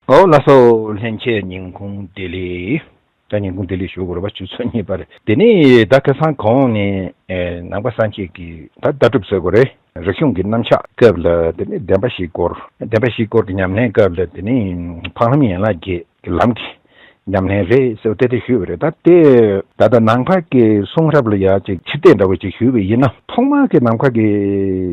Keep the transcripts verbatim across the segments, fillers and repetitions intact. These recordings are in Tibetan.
ཨོ་ལགས་སོ། ལྷན་རྒྱས་ཉིན་གུང་བདེ་ལེགས། ད་ཉིན་གུང་བདེ་ལེགས་ཞུ་དགོས་རེད་པ། ཆུ་ཚོད་གཉིས་པ་རེད། དེ་ནས་ད་ཁ་སང་གོང་ནས་ཨེ་ནང་པ་སངས་རྒྱས་ཀྱི་ད་ལྟ་གྲུབ་ཟེར་དགོས་རེད། རིག་གཞུང་གི་རྣམ་གཞག་སྐབས་ལ་དེ་ནས་བདེན་པ་བཞིའི་སྐོར། བདེན་པ་བཞིའི་སྐོར་གྱི་ཉམས་ལེན་སྐབས་ལ་དེ་ནས་འཕགས་ལམ་ཡན་ལག་བརྒྱད་ཀྱི་ལམ་གྱི་ཉམས་ལེན་རེད་ཟེར་བ་དེ་དེ་ཞུས་པ་རེད། ད་དེ་ད་ལྟ་ནང་པ་གི་གསུང་རབ་ལ་ཡ་ཅིག་ཕྱིར་བལྟས་འདྲ་བོ་ཅིག་ཞུས་པ་ཡིན་ན། ཐོག་མར་གྱི་ནང་པ་གི་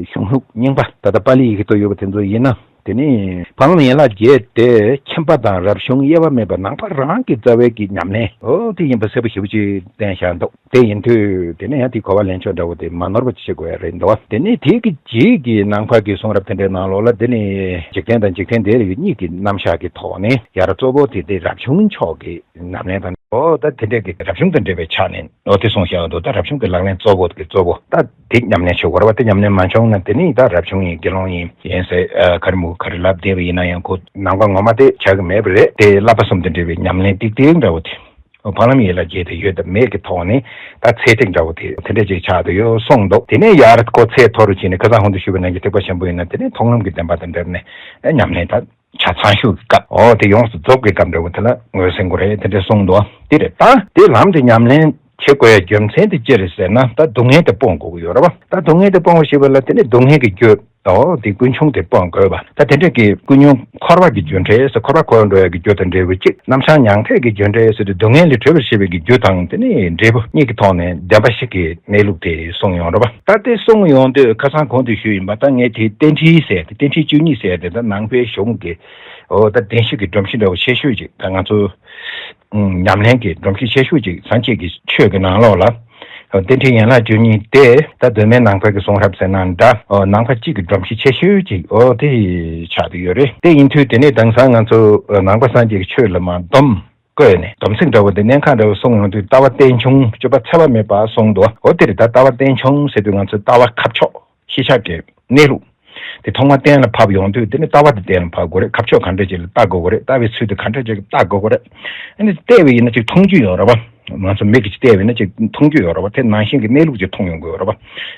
གཞུང་ལུགས་རྙིང་པ་ད་ལྟ་པཱ་ལི་ཡི་གེ་ཐོག་ཡོད་པ་དེ་ཚོ་ཡིན་ན། དེ་ནས་འཕགས་ལམ་ཡན་ལག་བརྒྱད་དེ་མཁྱེན་པ་དང་རབ་བྱུང་དབྱེ་བ་མེད་པ་ནང་པ་རང་གི་རྩ་བའི་གི་ཉམས་ལེན་འོ་དེ་ཡིན་པ་གསལ་པོ་ཞེ་པོ་ཅིག་བསྟན་བཞག་འདུག་དེ་ཡིན་དུས་དེ་ནས་ཡང་དེའི་གོ་བ་ལེན་ཕྱོགས་འདྲ་བོ་དེ་མ་ནོར་བ་ཅིག་བྱེད་དགོས་ཡ་རེད་འདུག་དེ་ནས་དེ་གི་རྗེས་ཀྱི་ནང་པ་གི་གསུང་རབ་དེ་འདྲའི་ནང་ལོགས་ལ་དེ་ནས་འཇིག་རྟེན་དང་འཇིག་རྟེན་འདས་ལ་ཡོད་གཉིས་ཀྱི་རྣམ་གཞག་གི་ཐོག་ནས་ཡར་གཙོ་བོ་དེ་དེ་རབ་བྱུང་ཕྱོགས་ཀྱི་ཉམས་ལེན་དང་འོ་ད་དེ་འདྲའི་གི་རབ་བྱུང་དང་འབྲེལ་བའི་ཆ་ནས་འོ་དེ་གསུངས་བཞག་འདུག་ད་རབ་བྱུང་གི་ལག་ལེན་གཙོ་བོ་གི་གཙོ་བོ་ད། དེ་ཉམས་ལེན་བྱེད་དགོས་རེད་བ། དེ་ཉམས་ལེན་མ་བྱུང་ན་དེ་ནི་ད་རབ་བྱུང་ཡིན་དགེ་སློང་ཡིན་ཡིན་ཟེར་ཨ་ག་རེ་མོ་ག་རེ་ལབ་བསྡད་པ་ཡིན་ན་ཡང་ཁོ་ནང་པ་ངོ་མ་དེ་ཆགས་ཀྱི་མེད་པ་རེད། དེ་བསླབ་པ་གསུམ་དང་འབྲེལ་བའི་ཉམས་ལེན་ཏིག་ཏིག་འདྲ་བོ་དེ་འཕགས་ལམ་ཡན་ལག་བརྒྱད་དེ་ཡོད་དང་མེད་ཀྱི་ཐོག་ནས་ད་ཚད་ཐིག་འདྲ་བོ་དེ་དེ་འདྲ་ཅིག་ཆགས་བསྡད་ཡོད་གསུངས་འདུག་དེ་ནས་ཡར་ཁོ་ཚད་མཐོ་རུ་ཕྱིན་ནས་ཁ་སང་ཧོན་དུ་ཞུས་པ་ནང་བཞིན་ཐེག་པ་ཆེན་པོ་ཡིན་ན་དེ་ནས་མཐོང་ལམ་གྱི་བདེན་པ་དང་འབྲེལ་ནས་ཉམས་ལེན་ད། ཆ་ཚང་ཤོས་ཀྱི་སྐབས། འོ་དེ་ཡོངས་སུ་རྫོགས་པའི་སྐབས་འདྲ་བོ་དེ་ལ་ངོས་ཟིན་དགོས་རེད། དེ་འདྲ་གསུངས་འདུག་དེ་རེད། ད་དེ་ལམ་དེ་ཉམས་ལེན་བྱེད་དགོས་ཡ་རྒྱུ་མཚན་དེ་ཅི་རེད་ཟེར་ན། ད་སྡུག་བསྔལ་དེ་སྤོང་དགོས་ཀྱི་ཡོད་རེད་བ། ད་སྡུག་བསྔལ་དེ་སྤོང་བ་ཞེས་པ་ལ་དེ་ནི་སྡུག་བསྔལ་གྱི་རྒྱུ་འོ་དེ་ཀུན་འབྱུང་དེ་སྤོང་དགོས་པ། ད་དེ་འདྲ་གི་ཀུན་འབྱུང་འཁོར་བ་གི་རྒྱུ་འབྲས་ཟེར་འཁོར་བ་འགྲོ་ཡ་གི་རྒྱུ་དང་འབྲས་བུ་གཅིག་རྣམ་བྱང་མྱང་འདས་ཀྱི་རྒྱུ་འབྲས་ཟེར་དུས་སྡུག་བསྔལ་ལས་གྲོལ་བར་བྱེད་པའི་གི་རྒྱུ་དང་དེ་ནི་འབྲས་བུ་གཉིས་ཀྱི་ཐོག་ནས་བདེན་པ་བཞི་གི་གནས་ལུགས་དེ་གསུངས་ཡོང་རེད་བ། ད་དེ་གསུངས་ཡོང་དུས་ཁ་སང་གོང་དུ་ཞུས་ཡིན་པ། ད་ངས་དེ་རྟེན་འབྲེལ་ཟེར་ཏེ་རྟེན་འབྲེལ་བཅུ་གཉིས་ཟེར་ཏེ་ད་ནང་པའི་གཞུང་གི་འོ་ད་བདེན་བཞི་གི་སྒྲོམ་གཞི་འདྲ་བོ་ཆེ་ཤོས་ཅིག་ད་ང་ཚོ་ཨུམ་ཉམས་ལེན་གྱི་སྒྲོམ་གཞི་ཆེ་ཤོས་ཅིག་སངས་རྒྱས་ཀྱི་ཆོས་ཀྱི་ནང་ལོགས་ལ་རྟེན་འབྲེལ་ཡན་ལག་བཅུ་གཉིས་དེ་ད་གདོད་མའི་ནང་པའི་གི་གསུང་རབ་ཟེར་ན་འདྲ། འོ་ནང་པ་གཅིག་གི་སྒྲོམ་གཞི་ཆེ་ཤོས་ཅིག་འོ་དེ་ཆགས་བསྡད་ཡོད་རེད། དེ་ཡིན་དུས་དེ་ནས་དེང་སང་ང་ཚོ་ནང་པ་སངས་རྒྱས་ཀྱི་ཆོས་ལ་མར་སྡོམ། བཀོད་ནས་སྡོམ་ཚིག་འདྲ་བོ་དེ་གནད་འགག་འདྲ་བོ་གསུངས་ཡོང་དུས་ལྟ་བ་རྟེན་འབྱུང་སྤྱོད་པ་འཚེ་བ་མེད་པ་གསུངས་འདུག་འོ་དེ་རེད། ད་ལྟ་བ་རྟེན་འབྱུང་ཟེར་དུས་ང་ཚོའི་ལྟ་བ་ཁ་ཕྱོགས་ཤེས་བྱ་གི་གནས་ལུགས་དེ་ཐོག་མ་གཏན་ལ་ཕབ་ཡོང་དུས་དེ་ནི་ལྟ་བ་དེ་གཏན་ལ་ཕབ་དགོས་རེད། ཁ་ཕྱོགས་ག་འདྲ་ཅིག་ལ་ལྟ་དགོས་ཀྱི་རེད། ལྟ་བའི་ཚུལ་དེ་ག་འདྲ་ཅིག་ལ་ལྟ་དགོས་ཀྱི་རེད། ཨ་ནི་བལྟས་པ་ཡིན་ན་ཅིག་མཐོང་རྒྱུ་ཡོད་རེད་བ། ང་ཚོ་མིག་གིས་ཅིག་བལྟས་པ་ཡིན་ན་ཅིག་མཐོང་རྒྱུ་ཡོད་རེད་བ། དེ་ནང་བཞིན་གྱི་གནས་ལུགས་ཅིག་མཐོང་ཡོང་གི་ཡོད་རེད་བ།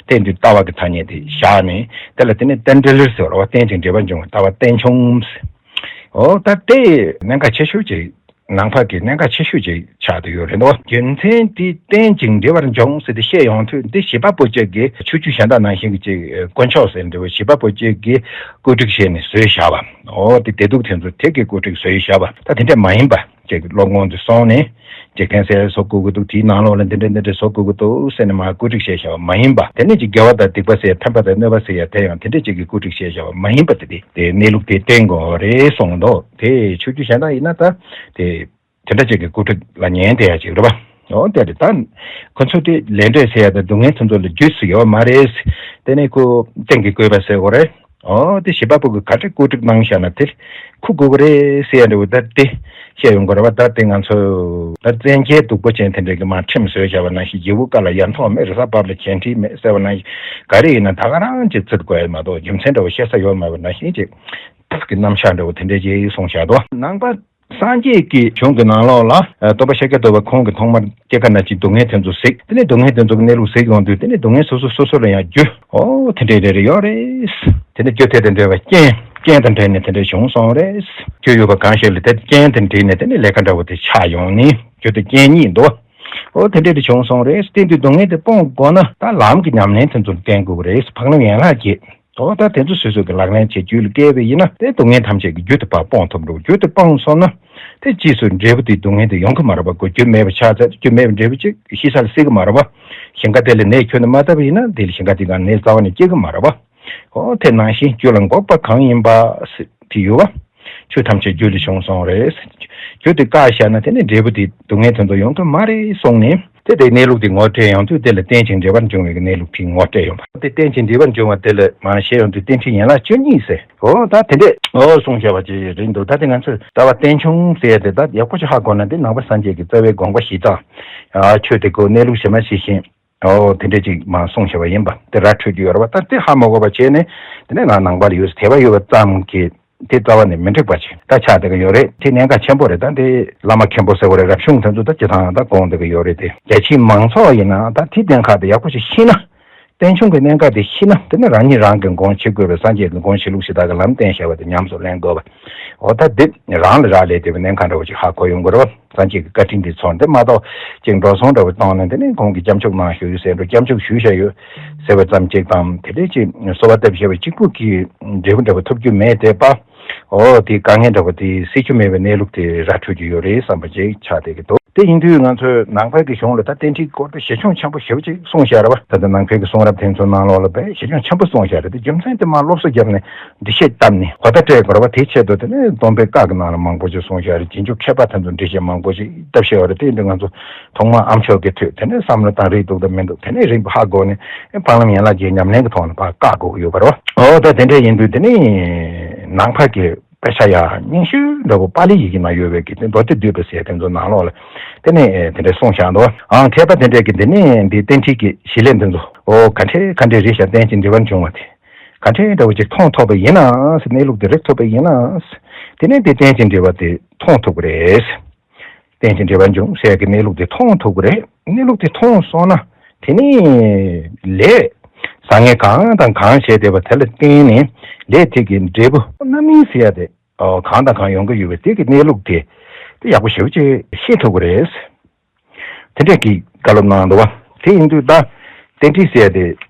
དེ་དུས་ལྟ་བ་གི་ཐ་སྙད་དེ་བཞག་ནས་དེ་ལ་དེ་ནི་རྟེན་འབྲེལ་ཟེར་བ་རེད་བ། རྟེན་ཅིང་འབྲེལ་བར་འབྱུང་བའི་ལྟ་བ་རྟེན་འབྱུང་ཟེར། འོ་ད་དེ་གནད་འགག་ཆེ་ཤོས་ཅིག་ནང་པ་གི་གནད་འགག་ཆེ་ཤོས་ཅིག་ཆགས་བསྡད་ཡོད་རེད་འདུག་རྒྱུ་མཚན་དེ་རྟེན་ཅིང་འབྲེལ་བར་འབྱུང་ཟེར་ཏེ་བཤད་ཡོང་དུས་འདི་བྱེད་པ་པོ་གཅིག་གིས་ཆོས་བརྒྱུད་གཞན་དག་ནང་བཞིན་གྱི་ཅིག་དཀོན་མཆོག་ཟེར་འདྲ་བོ་བྱེད་པ་པོ་གཅིག་གིས་བཀོད་སྒྲིག་བྱས་ནས་བཟོས་བཞག་པ། འོ་དེ་བདེ་སྡུག་དེ་ཚོ་དེ་གི་བཀོད་སྒྲིག་བཟོས་བཞག་པ། ད་དེ་འདྲ་མ་ཡིན་པ་ཅིག་སློབ་ངོ་འདི་སོང་ནས་འཇིག་རྟེན་ཟེར་བཟོ་དགོས་ཀྱི་འདུག་དེའི་ནང་ལོགས་ལ་འདི་འདྲ་འདི་འདྲ་བཟོ་དགོས་ཀྱི་འདུག་ཟེར་ནས་མར་བཀོད་སྒྲིག་བྱས་བཞག་པ་མ་ཡིན་པ། དེ་ནས་ཅིག་དགེ་བ་དང་སྡིག་པ་ཟེར་ཕན་པ་དང་གནོད་པ་ཟེར་ཡ་དེ་ཡང་དེ་འདྲ་ཅིག་གིས་བཀོད་སྒྲིག་བྱས་བཞག་པ་མ་ཡིན་པ། དེ་དེ་དེ་གནས་ལུགས་དེ་བསྟན་དགོས་རེད་གསུངས་འདུག་དེ་ཆོས་བརྒྱུད་གཞན་དག་ཡིན་ན་ད་དེ་དེ་འདྲ་ཅིག་གི་བཀོད་སྒྲིག་ལ་ཉན་བསྡད་ཡ་ཅིག་རེད་པ། འོ་དེ་རེད། ད་ཁོ་ཚོ་དེ་ལས་འབྲས་ཟེར་ཡ་དང་སྡུག་བསྔལ་དེ་ཚོ་ལ་རྒྱུས་སུ་ཡོད་མ་རེད། དེ་ནས་ཁོ་རྟེན་གྱི་བཀོད་པ་ཟེར་དགོས་རེད། འོ་དེ་བྱེད་པ་པོ་གི་ག་འདྲ་བཀོད་སྒྲིག་གནང་བཞག་ན་དེར་འཁུ་དགོས་ཀྱི་རེད་ཟེར་ཡ་འདྲ་བོ་ད་དེ་བཤད་ཡོང་གི་རེད་པ། ད་དེ་ང་ཚོ་ད་བཙན་རྒྱལ་སྡུག་པོ་ཅན་དེ་འདྲ་གི་མར་ཁྲིམས་བཟོས་བཞག་པ་ནང་བཞིན། རྗེ་བོ་བཀའ་ལ་ཡ་མཐོང་མེད། རེས་གཟའ་བབས་ལ་གྱེན་ཁྲིད་མེད་ཟེར་བ་ནང་བཞིན། ག་རེ་ཡིན་ན་ད་ག་རང་ཅིག་བརྩི་དགོས་ཡ་མ་གཏོགས་རྒྱུ་མཚན་འདྲ་བོ་བཤད་ས་ཡོད་མ་རེད། ནང་བཞིན་ཅིག་ཐབས་ཀྱི་རྣམ་གཞག་འདྲ་བོ་དེ་འདྲ་ཅིག་གསུངས་བཞག་འདུག་ནང་པ་སངས་རྒྱས་ཀྱི་གཞུང་གི་ནང་ལོགས་ལ་ཨ་སྟོན་པ་ཤཱཀྱ་ཐུབ་པ་ཁོང་གིས་ཐོག་མར་སྐྱེ་རྒ་ན་འཆིའི་སྡུག་བསྔལ་དེ་ཚོ་གཟིགས། དེ་ནས་སྡུག་བསྔལ་དེ་ཚོ་གི་གནས་ལུགས་གཟིགས་ཡོང་དུས་དེ་ནས་སྡུག་བསྔལ་སོ་སོ་སོ་སོ་ལ་ཡང་རྒྱུ་འོ་དེ་འདྲ་རེ་རེ་ཡོད་རེད། དེ་ནས་རྒྱུ་དེ་དང་འབྲེལ་བའི་རྐྱེན། རྐྱེན་དང་འབྲེལ་ནས་དེ་འདྲ་བྱུང་སོང་རེད། རྒྱུ་ཡོད་པ་གང་ཞིག་ལ་དེ་རྐྱེན་དང་འབྲེལ་ནས་དེ་ནས་ལས་ཀ་འདྲ་བོ་དེ་ཆགས་ཡོང་ནས་རྒྱུ་དང་རྐྱེན་གཉིས་འདུག་འོ་དེ་འདྲ་དེ་བྱུང་སོང་རེད། དེ་དུས་སྡུག་བསྔལ་དེ་སྤོང་དགོས་ན་ད་ལམ་གྱི་ཉམས་ལེན་དེ་ཚོ་བསྟེན་དགོས་ཀྱི་རེད། འཕགས་ལམ་ཡན་ལག་བརྒྱད། འོ་ད་དེ་ཚོ་སོ་སོ་གི་ལག་ལེན་བྱེད་རྒྱུད་ལ་བཀལ་བ་ཡིན་ན་དེ་སྡུག་བསྔལ་ཐམས་ཅད་ཀྱི་རྒྱུ་དེ་ཕར་སྤོང་ཐུབ་འགྲོ། རྒྱུ་དེ་སྤངས་སོང་ན་དེ་རྗེས་སུ་འབྲས་བུ་དེ་སྡུག་བསྔལ་དེ་ཡོང་གི་མ་རེད་པ། གོ་རྒྱུ་མེད་པ་ཆགས་ཚར། རྒྱུ་མེད་པའི་འབྲས་བུ་ཅིག་ཤི་ས་ལ་སྲིད་གི་མ་རེད་པ། ཞིང་ཁ་དེ་ལ་ནད་ཁྱོན་ནས་མ་བཏབ་པ་ཡིན་ན་དེ་ལ་ཞིང་ཁ་དེ་ག་ནད་རྩ་བ་ནས་སྐྱེ་གི་མ་རེད་པ། འོ་དེ་ནང་བཞིན་རྒྱུ་ལ་འགོག་པ་གང་ཡིན་པ་ཟེར་དེ་ཡོད་པ། ཆོས་ཐམས་ཅད་རྒྱུ་ལས་བྱུང་སོང་རེད། རྒྱུ་དེ་བཀག་བཞག་ན་དེ་ནི་འབྲས་བུ་དེ་སྡུག་བསྔལ་དེ་ཚོ་ཡོང་གི་མ་རེད་གསུངས་ནས། དེ་དེ་གནས་ལུགས་དེ་ངོ་སྤྲད་ཡོང་དུས་དེ་ལ་རྟེན་ཅིང་འབྲེལ་བར་འབྱུང་བའི་གནས་ལུགས་དེ་ངོ་སྤྲད་ཡོང་པ། དེ་རྟེན་ཅིང་འབྲེལ་བར་འབྱུང་བ་དེ་ལ་མར་བཤད་ཡོང་དུས་རྟེན་འབྲེལ་ཡན་ལག་བཅུ་གཉིས་ཟེར། འོ་ད་དེ་འདྲས་འོ་གསུངས་བཞག་པ་ཅིག་རེད་འདུག་ད་དེ་ང་ཚོས་ལྟ་བ་རྟེན་འབྱུང་ཟེར་ཡ་དེ་ད་ཡག་པོ་ཅིག་ཧ་གོ་ན་དེ་ནང་པ་སངས་རྒྱས་ཀྱི་རྩ་བའི་དགོངས་པ་བཞི་དང་། ཆོས་དེ་ཀོ་གནས་ལུགས་གཞན་མ་ཞིག་བཞིན། འོ་དེ་འདྲས་ཅིག་མར་གསུངས་བཞག་པ་ཡིན་པ་དེ་ར་འཕྲོད་ཀྱི་ཡོད་རེད་པ། ད་དེ་ཧ་མ་གོ་བ་བྱས་ནས་དེ་ནས་ང་ནང་པ་ལ་ཡོད་དད་པ་ཡོད་པ་ཙམ་གྱིས། དེ་རྩ་བ་ནས་མི་འགྲིག་པ་ཞིག་ད་ཆགས་བསྡད་ཀྱི་ཡོད་རེད། དེ་གནད་འགག་ཆེན་པོ་རེད། ད་འདི་བླ་མ་མཁན་པོ་ཟེར་བ་རེད། རབ་བྱུང་དེ་ཚོ་ད་སྤྱི་བཏང་ད་དགོངས་བསྡད་ཀྱི་ཡོད་རེད། དེ་རྒྱ་ཆེའི་མང་ཚོགས་ཡིན་ན་ད་དེ་གཏན་ཁ་དེ་ཡག་པོ་ཞིག་ཤེས་ན་ རྟེན་འབྱུང་གི་གནད་འགག་དེ་ཤེས་ན་དེ་ནི་རང་ཉིད་རང་གི་སྒོམ་བྱེད་དགོས་པའི་སངས་རྒྱས་ཀྱི་སྒོམ་བྱེད་ལུགས་ཤིག་དག་གི་ལམ་བསྟན་བྱ་བ་དེ་ཉམས་སུ་ལེན་དགོས་པ། འོ་ད་དེ་རང་ལ་རག་ལས་བསྡད་པའི་གནད་འགག་འདྲ་བོ་ཅིག་ཧ་གོ་ཡོང་དགོས་རེད་བ། སངས་རྒྱས་ཀྱི་བཀའ་དྲིན་དེ་ཚོར་འདི་མ་གཏོགས་ཅིག་འགྲོ་སོང་འདྲ་བོ་བཏང་ནས་དེ་ནི་ཁོང་གིས་སྐྱབས་མཆོག་གནང་ཞུ་ཡོད་ཟེར་འགྲོ། སྐྱབས་མཆོག་ཞུས་བཞག་ཡོད་ཟེར་བ་ཙམ་གཅིག་དང་དེ་འདྲའི་ཅིག་གསོལ་བ་བཏབ་བཞག་པའི་གཅིག་པུ་གི་འབྲས་བུ་འདྲ་བོ་ཐོབ་རྒྱུ་མེད་དེ་པ། འོ་དེ་དཀའ་ངལ་འདྲ་བོ་དེ་སེལ་རྒྱུ་མེད་པའི་གནས་ལུགས་དེ་ར་འཕྲོད་ཀྱི་ཡོད་རེད་བསམ་པ་ཅིག་ཆགས་བསྡད་ཀྱི་འདུག་དེ་ཡིན་དུས་ང་ཚོས་ནང་པའི་གི་གཞུང་ལ་ད་རྟེན་འབྲེལ་སྐོར་དུ་ཞིབ་ཆ་ཆེན་པོ་ཞེ་པོ་ཅིག་གསུངས་བཞག་རེད་བ། ད་ལྟ་ནང་པའི་གི་གསུང་རབ་དེ་ཚོའི་ནང་ལོགས་ལ་དཔེ་ཞིབ་ཆ་ཆེན་པོ་གསུངས་བཞག་རེད། དེ་རྒྱུ་མཚན་དེ་མར་སློབ་གསོ་བརྒྱབ་ནས་འགྲེལ་བཤད་བཏབ་ནས་གོ་བརྡ་སྤྲད་དགོས་རེད་བ། དེའི་ཆེད་དུ་དེ་ནས་སྟོན་པའི་བཀའ་གི་ནང་ལ་མང་པོ་ཅིག་གསུངས་བཞག་རེད། རྗེས་འཇུག་མཁས་པ་དེ་ཚོ་འགྲེལ་བཤད་མང་པོ་ཅིག་བཏབ་བཞག་ཡོད་རེད། དེ་ཡིན་དུས་ང་ཚོ་ཐོག་མར་ཨ་མཆོག་གི་ཐོས། དེ་ནས་བསམ་བློ་བཏང་རེས་འདུག་དང་མི་འདུག་དེ་ནས་རིགས་པ་ཧ་གོ་ནས་ཨེ་དཔང་ལམ་ཡན་ལག་བརྒྱད་ཉམས་ལེན་གྱི་ཐོག་ནས་ཕར་བཀག་དགོས་ཀྱི་ཡོད་པ་རེད་བ། འོ་ད་དེ་འདྲ་ཡིན་དུས་དེ་ནི་ནང་པ་གི་དཔེ་ཆ་ཡང་རྙིང་ཤོས་འདྲ་བོ་པཱ་ལི་ཡི་གེ་ནང་ཡོད་པའི་གི་དེ་མདོ་སྡེ་བསྡུས་པ་ཟེར་དེ་ཚོ་ནང་ལོགས་ལ་དེ་ནས་དེ་འདྲ་གསུངས་བཞག་འདུག་ཨང་མཁས་པ་དེ་འདྲས་ཀྱི་དེ་ནས་འདི་རྟེན་འབྲེལ་གྱི་བྱེད་ལས་དེ་ཚོ་འོ་ག་འདྲས་ག་འདྲས་རེད་ཤག་རྟེན་ཅིང་འབྲེལ་བར་འབྱུང་བ་དེ་ག་འདྲས་འདྲ་བོ་ཅིག་མཐོང་ཐུབ་པ་ཡིན་ན་ཟེར། གནས་ལུགས་དེ་རིག་ཐུབ་པ་ཡིན་ན་དེ་ནས་འདི་རྟེན་ཅིང་འབྲེལ་བ་དེ་མཐོང་ཐུབ་ཀྱི་རེད། རྟེན་ཅིང་འབྲེལ་བར་འབྱུང་ཟེར་གྱི་གནས་ལུགས་དེ་མཐོང་ཐུབ་ཀྱི་རེད། གནས་ལུགས་དེ་མཐོང་སོང་ན་དེ་ནི་ལས་བཟང་ངན་གང་དང་གང་བྱས་བསྡད་པ་དེ་ལ་བརྟེན་ནས་ལས་དེ་གི་འབྲས་བུ་རྣམ་སྨིན་ཟེར་ཡ་དེ་གང་དང་གང་ཡོང་གི་ཡོད་པའི་དེ་གི་གནས་ལུགས་དེ་དེ་ཡག་པོ་ཞེ་པོ་ཅིག་ཤེས་ཐུབ་ཀྱི་རེད། དེ་འདྲས་ཀྱི་བཀའ་སློབ་གནང་འདུག་བ། དེ་ཡིན་དུས་ད་རྟེན་འབྲེལ་ཟེར་ཡ་དེ་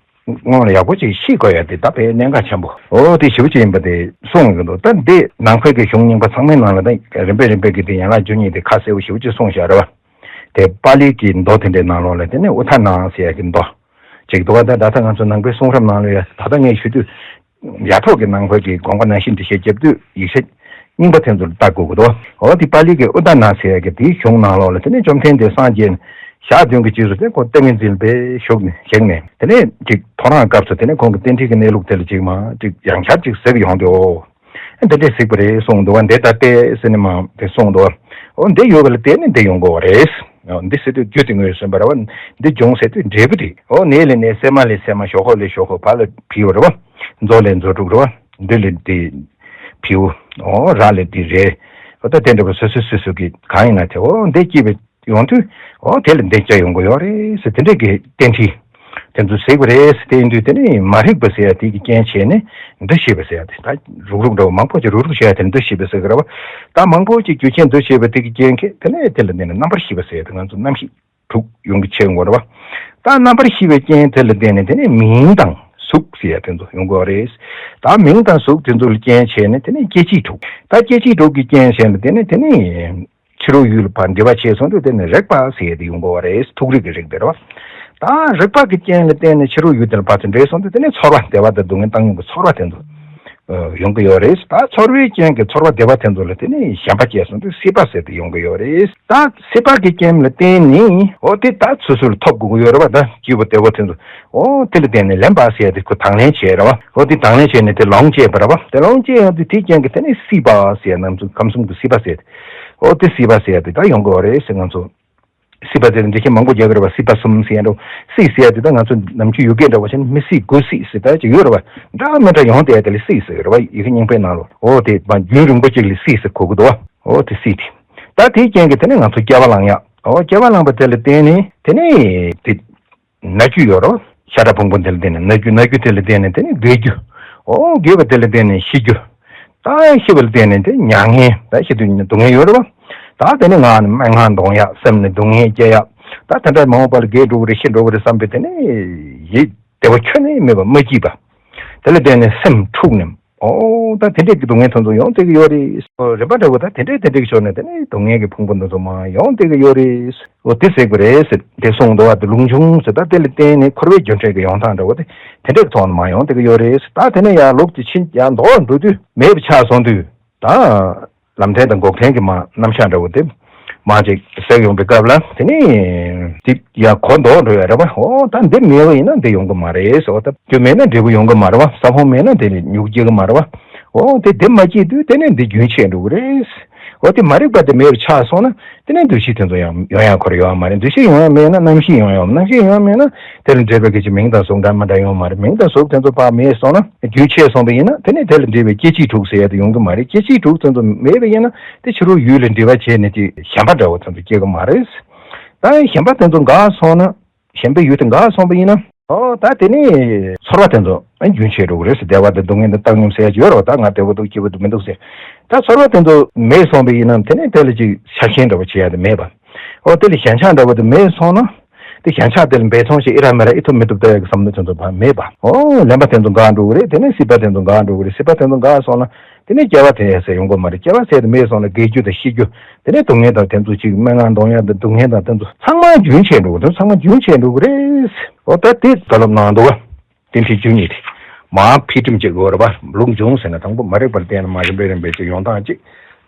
སྔོན་ལ་ཡག་པོ་ཅིག་ཤེས་དགོས་ཡ་དེ་ད་དཔེ་གནད་འགག་ཆེན་པོ་འོ་དེ་ཞེ་པོ་ཅིག་ཡིན་པ་དེ་གསུངས་ཡོད་འདུག་ད་འདི་ནང་པའི་གི་གཞུང་རྙིང་པ་ཚང་མའི་ནང་ལ་ད་རིམ་པས་རིམ་པས་ཀྱི་དེ་ཡན་ལག་བཅུ་གཉིས་དེ་ཁ་གསལ་པོ་ཞེ་པོ་ཅིག་གསུངས་བཞག་རེད་བ། དེ་པཱ་ལིའི་གི་མདོ་དེ་འདྲའི་ནང་ལོགས་ལ་དེ་ནས་ཨུ་ཐ་ན་ཟེར་ཡ་གི་མདོ་ཅིག་འདུག་བ། ད་ད་ལྟ་ང་ཚོ་ནང་པའི་གསུང་རབ་ནང་ལ་ཡ་ད་ལྟ་ངས་ཞུ་དུས་ཡ་ཐོག་གི་ནང་པའི་གི་དགོངས་པ་ནང་བཞིན་འགྲེལ་བཤད་རྒྱབ་དུས་ཡིག་ཆ་རྙིང་པ་དེ་ཚོར་ལྟ་དགོས་ཀྱི་འདུག་འོ་དེ་པཱ་ལི་གི་ཨུ་ཏ་ན་ཟེར་ཡ་གི་དེའི་གཞུང་ནང་ལོགས་ལ་དེ་ནས་བཅོམ་ལྡན་འདས་སངས་རྒྱས་ནས་ཞག་བདུན་གྱི་རྗེས་སུ་དེ་ཁོ་ཏིང་ངེ་འཛིན་ལ་དཔེ་བཞུགས་ནས་བཞེངས་ནས་དེ་ནས་ཅིག་ཐོ་རངས་སྐབས་སུ་དེ་ནས་ཁོང་གི་རྟེན་འབྲེལ་གྱི་གནས་ལུགས་དེ་ལ་ཅིག་མ་ཅིག་ཡང་བསྐྱར་ཅིག་གཟིགས་ཡོང་དུས་འོ་འདི་འདྲས་གཟིགས་པ་རེད་གསུངས་འདུག་བ། འདི་ལྟ་སྟེ་ཟེར་ནས་མ་དེ་གསུངས་འདུག་འོ་འདི་ཡོད་པ་ལ་བརྟེན་ནས་འདི་ཡོང་དགོས་པ་རེད། འོ་འདི་ཟེར་དུས་རྒྱུ་དེ་དངོས་སུ་བར་བ། འདི་འབྱུང་ཟེར་དུས་འབྲས་བུ་དེ། འོ་ནས་ལས་ནས་སྲན་མ་ལས་སྲན་མ་ཞོག་ཁོག་ལས་ཞོག་ཁོག་བ་ལ་བིའུ་རེད་བ། མཛོ་ལས་མཛོ་དྲུག་རེད་བ། འདི་ལས་འདི་བིའུ། འོ་ར་ལས་འདི་རེད། འོ་ད་དེ་འདྲ་བ་སོ་སོ་སོ་སོ་གི་གང་ཡིན་ན་དེ་འོ་འདི་སྐྱེས་པའི་ཡོང་དུས་འོ་དེ་ལ་འདི་སྐྱེ་ཡོང་གི་ཡོད་རེད་ཟེར་དེ་འདྲ་གི་རྟེན་འབྲེལ་དེ་ཚོ་ཟེར་གི་རེད་ཟེར། དེ་ཡིན་དུས་དེ་ནི་མ་རིག་པ་ཟེར་ཡ་དེ་གི་རྐྱེན་བྱས་ནས་འདུ་ཤེས་པ་ཟེར་ཡ་དེ་ད་རུག་རུག་འདྲ་བ་མང་པོ་ཅིག་རུག་རུག་བྱས་ཡ་དེ་འདུ་ཤེས་པ་ཟེར་གི་རེད་བ། ད་མང་པོ་ཅིག་རྒྱུ་རྐྱེན་འདུ་ཤེས་པ་དེ་གི་རྐྱེན་གྱིས་དེ་ནས་དེ་ལ་འདི་ནི་རྣམ་པར་ཤེས་པ་ཟེར་ཡ་དེ་ང་ཚོ་རྣམ་ཤེས་དྲུག་ཡོང་གི་ཆེ་ཡོང་གི་རེད་བ། ད་རྣམ་པར་ཤེས་པའི་རྐྱེན་དེ་ལ་བརྟེན་ནས་དེ་ནས་མིང་དང་གཟུགས་ཟེར་ཡ་དེ་ཚོ་ཡོང་གི་ཡོད་རེད། ད་མིང་དང་གཟུགས་དེ་ཚོ་ལ་རྐྱེན་བྱས་ནས་དེ་ནས་སྐྱེ་མཆེད་དྲུག་ད་སྐྱེ་མཆེད་དྲུག་གི་རྐྱེན་བྱས་ནས་དེ་ནས་དེ་ནས་ཕྱི་རོལ་ཡུལ་ལ་ཕར་འབྲེལ་བ་བྱས་སོང་དུས་དེ་ནས་རེག་པ་ཟེར་ཡ་དེ་ཡོང་གི་ཡོད་རེད། ཐུགས་རིག་གི་རིག་པ་རེད་བ། ད་རེག་པ་གི་རྐྱེན་ལ་བརྟེན་ནས་ཕྱི་རོལ་ཡུལ་དེ་ལ་ཕར་ཚུར་འདྲེས་སོང་དུས་དེ་ནས་ཚོར་བ་བདེ་བ་དང་སྡུག་བསྔལ་བཏང་ཡོང་གི་ཚོར་བ་དེ་ཚོ་ཡོང་གི་ཡོད་རེད། ད་ཚོར་བའི་རྐྱེན་གྱིས་ཚོར་བ་བདེ་བ་དེ་ཚོ་ལ་དེ་ནས་ཞེན་པ་སྐྱེས་སོང་དུས་སྲིད་པ་ཟེར་དེ་ཡོང་གི་ཡོད་རེད། ད་སྲིད་པ་གི་རྐྱེན་ལ་བརྟེན་ནས་འོ་དེ་ད་སོ་སོ་ལ་ཐོབ་དགོས་ཀྱི་ཡོད་རེད་བ། ད་སྐྱིད་པོ་བདེ་བོ་དེ་ཚོ་འོ་དེ་ལ་བརྟེན་ནས་ལེན་པ་ཟེར་དེ་ཁོ་དང་ལེན་བྱས་རེད་བ། འོ་དེ་དང་ལེན་བྱས་ནས་དེ་ལོངས་སྤྱད་པ་རེད་བ། དེ་ལོངས་སྤྱད་ཡོང་དུས་དེའི་རྐྱེན་གྱིས་དེ་ནས་སྲིད་པ་ཟེར་ནམ་ཚོ་ཁམས་གསུམ་གྱི་སྲིད་པ་ཟེར་དེ་འོ་དེ་སྲིད་པ་ཟེར་དེ་ད་ཡོང་གི་ཡོད་རེད་ཟེར། ང་ཚོ་སྲིད་པ་དེ་འདྲ་ཁྱད་མང་པོ་རྒྱག་གི་རེད་བ། སྲིད་པ་གསུམ་ཟེར་ཡ་འགྲོ། སྲིད་ཟེར་ཡ་དེ་ད་ང་ཚོ་ནམ་རྒྱུན་ཡུལ་སྐད་འདྲ་བོ་བྱས་ན་མི་སྲིད་དགུ་སྲིད་ཟེར་ད་ཅིག་ཡོད་རེད་བ། འདྲ་མི་འདྲ་ཡོང་བསྡད་ཡ་དེ་ལ་སྲིད་ཟེར་གི་རེད་བ། ཡི་གེ་རྙིང་པའི་ནང་ལོགས་འོ་དེ་མ་རྒྱུན་རིང་པོ་ཅིག་ལ་སྲིད་ཟེར་གོ་གི་འདུག་བ། འོ་དེ་སྲིད་དེ། ད་དེའི་རྐྱེན་གྱིས་དེ་ནས་ང་ཚོ་སྐྱེ་བ་བླངས་ཡ། འོ་སྐྱེ་བ་བླངས་པ་དེ་ལ་བརྟེན་ནས་དེ་ནས་དེ་ན་རྒྱུ་ཡོད་རེད། ཤ་ཁྲག་ཕུང་པོ་དེ་ལ་བརྟེན་ནས་ན་རྒྱུ། ན་རྒྱུ་དེ་ལ་བརྟེན་ནས་དེ་ནས་རྒས་རྒྱུ། འོ་རྒས་པ་དེ་ལ་བརྟེན་ནས་ཤི་རྒྱུ། ད་ཤི་བ་ལ་བརྟེན་ནས་དེ་མྱ་ངན། ད་ཤི་དུས་སྡུག་བསྔལ་ཡོད་རེད་བ། ད་དེ་ནས་ངག་ནས་སྨྲེ་སྔགས་འདོན་ཡ། སེམས་ནས་སྡུག་བསྔལ་སྐྱེ་ཡ། ད་དེ་འདྲ་མ་འོངས་པ་ལ་རྒས་འགྲོ་གི་རེད་ཤི་འགྲོ་གི་རེད་བསམ་པའི་དེ་ནས་ཡིད་བདེ་བ་ཁྱོན་ནས་མེད་པ་མ་སྐྱིད་པ། དེ་ལ་བརྟེན་ནས་སེམས་འཁྲུགས་ནས། ཨོ་ད་དེ་འདྲས་ཀྱི་སྡུག་བསྔལ་དེ་ཚོ་ཡོང་བསྡད་ཀྱི་ཡོད་རེད། རིམ་པ་འདྲ་བོ་ད་དེ་འདྲས་དེ་འདྲས་ཀྱི་ཕྱོགས་ནས་དེ་ནས་སྡུག་བསྔལ་གྱི་ཕུང་པོ་འདི་ཚོ་མར་ཡོང་བསྡད་ཀྱི་ཡོད་རེད། ཨོ་དེ་ཟེར་དགོས་རེད་ཟེར་དེ་གསུངས་འདུག་བ། དེ་ལུགས་འབྱུང་ཟེར་ད་དེ་ལ་བརྟེན་ནས་འཁོར་བའི་རྒྱུ་འབྲས་ཀྱི་ཡོང་སྟངས་འདྲ་བོ་དེ་དེ་འདྲས་ཀྱི་ཐོག་ནས་མར་ཡོང་བསྡད་ཀྱི་ཡོད་རེད། ད་དེ་ནས་ཡར་ལོག་དེ་ཕྱིན་ཡར་མདོར་འགྲོ་དུས་མེད་པ་ཆགས་སོང་དུས། ད་ལམ་འཕྲང་དང་འགོག་འཕྲང་གི་མ་རྣམ་གཞག་འདྲ་བོ་དེ་མ་ཅིག་གཟིགས་ཡོང་པའི་སྐབས་ལ་དེ་ནི་དེ་ཡང་གོ་ལྡོག་འགྲོ་ཡ་རེད་བ། ཨོ་ད་འདི་མེད་པ་ཡིན་ན་འདི་ཡོང་གི་མ་རེད། ཨོ་ད་རྒྱུ་མེད་ན་འབྲས་བུ་ཡོང་གི་མ་རེད་བ། ས་བོན་མེད་ན་དེ་ནི་མྱུ་གུ་སྐྱེ་གི་མ་རེད་བ། ཨོ་དེ་འདི་མ་སྐྱེས་དུས་དེ་ནི་འདི་རྒྱུན་ཆད་འགྲོ་གི་རེད། ཨོ་དེ་མ་རིག་པ་དེ་མེད་པ་ཆགས་སོང་ན་དེ་ནི་འདུ་ཤེས་དེ་ཚོ་ཡང་ཡོང་ཡ་ཁོ་ར་ཡོང་བ་མ་རེད། འདུ་ཤེས་ཡོང་ཡ་མེད་ན་རྣམ་ཤེས་ཡོང་ཡ་མ་རེད། རྣམ་ཤེས་ཡོང་ཡ་མེད་ན་དེ་ལ་འབྲེལ་བའི་སྐད་ཅིག་མིང་དང་གཟུགས་འདྲ་མི་འདྲ་ཡོང་མ་རེད། མིང་དང་གཟུགས་དེ་ཚོ་ཕར་མེད་སོང་ན་རྒྱུན་ཆད་སོང་བ་ཡིན་ན་དེ་ནི་དེ་ལ་འབྲེལ་བའི་སྐྱེ་མཆེད་དྲུག་ཟེར་ཡ་དེ་ཡོང་གི་མ་རེད། སྐྱེ་མཆེད་དྲུག་དེ་ཚོ་མེད་པ་ཡིན་ན་དེ་ཕྱི་རོལ་ཡུལ་ལ་འབྲེལ་བ་བྱས་ནས་དེ་ཞེན་པ་འདྲ་བོ་དེ་ཚོ་སྐྱེ་གི་མ་རེད། ད་ཞེན་པ་དེ་ཚོ་འགག་སོང་ན་ཞེན་པའི་ཡུལ་དེ་འགག་སོང་བ་ཡིན་ན། ཨོ་ད་དེ་ནི་ཚོར་བ་དེ་ཚོ་རྒྱུན་ཆད་འགྲོ་གི་རེད་ཟེར། བདེ་བ་དང་སྡུག་བསྔལ་དང་བཏང་སྙོམས་ཟེར་ཡ་ཅིག་ཡོད་རེད་བ། ད་ང་བདེ་པོ་འདུག་སྐྱིད་པོ་འདུག་མི་འདུག་ཟེར། ད་ཚོར་བ་དེ་ཚོ་མེད་སོང་བ་ཡིན་ན་དེ་ནི་དེ་ལ་ཅིག་ཆགས་ཞེན་འདྲ་བོ་བྱེད་ཡ་དེ་མེད་པ། ཨོ་དེ་ལ་ཞེན་ཆགས་འདྲ་བོ་དེ་མེད་སོང་ན། དེ་ཞེན་ཆགས་དེ་ལ་འབད་བརྩོན་ཞིག་ཨི་ར་མི་ར་ཨི་ཐུབ་མི་ཐུབ་ལྟ་ཡ་གི་བསམ་བློ་དེ་ཚོ་ཕར་མེད་པ། ཨོ་ལེན་པ་དེ་ཚོ་འགག་འགྲོ་གི་རེད། དེ་ནས་སྲིད་པ་དེ་ཚོ་འགག་འགྲོ་གི་རེད། སྲིད་པ་དེ་ཚོ་འགག་སོང་ན་དེ་ནས་སྐྱེ་བ་དེ་ཡ་ཟེར་ཡོང་གི་མ་རེད། སྐྱེ་བ་ཟེར་དེ་མེད་སོང་ན་རྒས་རྒྱུ་དང་ཤི་རྒྱུ། དེ་ནས་སྡུག་བསྔལ་དང་དེ་ཚོ་ཅིག་སྨྲེ་སྔགས་འདོན་ཡ་དང་སྡུག་བསྔལ་དང་དེ་ཚོ་ཚང་མ་རྒྱུན་ཆད་འགྲོ་གི་རེད། ཚང་མ་རྒྱུན་ཆད་འགྲོ་གི་རེད། ཨོ་ད་དེ་བཀའ་སློབ་གནང་འདུག་བ། རྟེན་འབྲེལ་བཅུ་གཉིས་དེ། མར་ཕི་ཁྲིམས་བཅད་དགོས་རེད་བ། ལུགས་འབྱུང་ཟེར་ན་དང་པོ་མ་རིག་པར་བརྟེན་ནས་མ་རིག་པའི་རིམ་པས་ཅིག་ཡོང་སྟངས་ཅིག་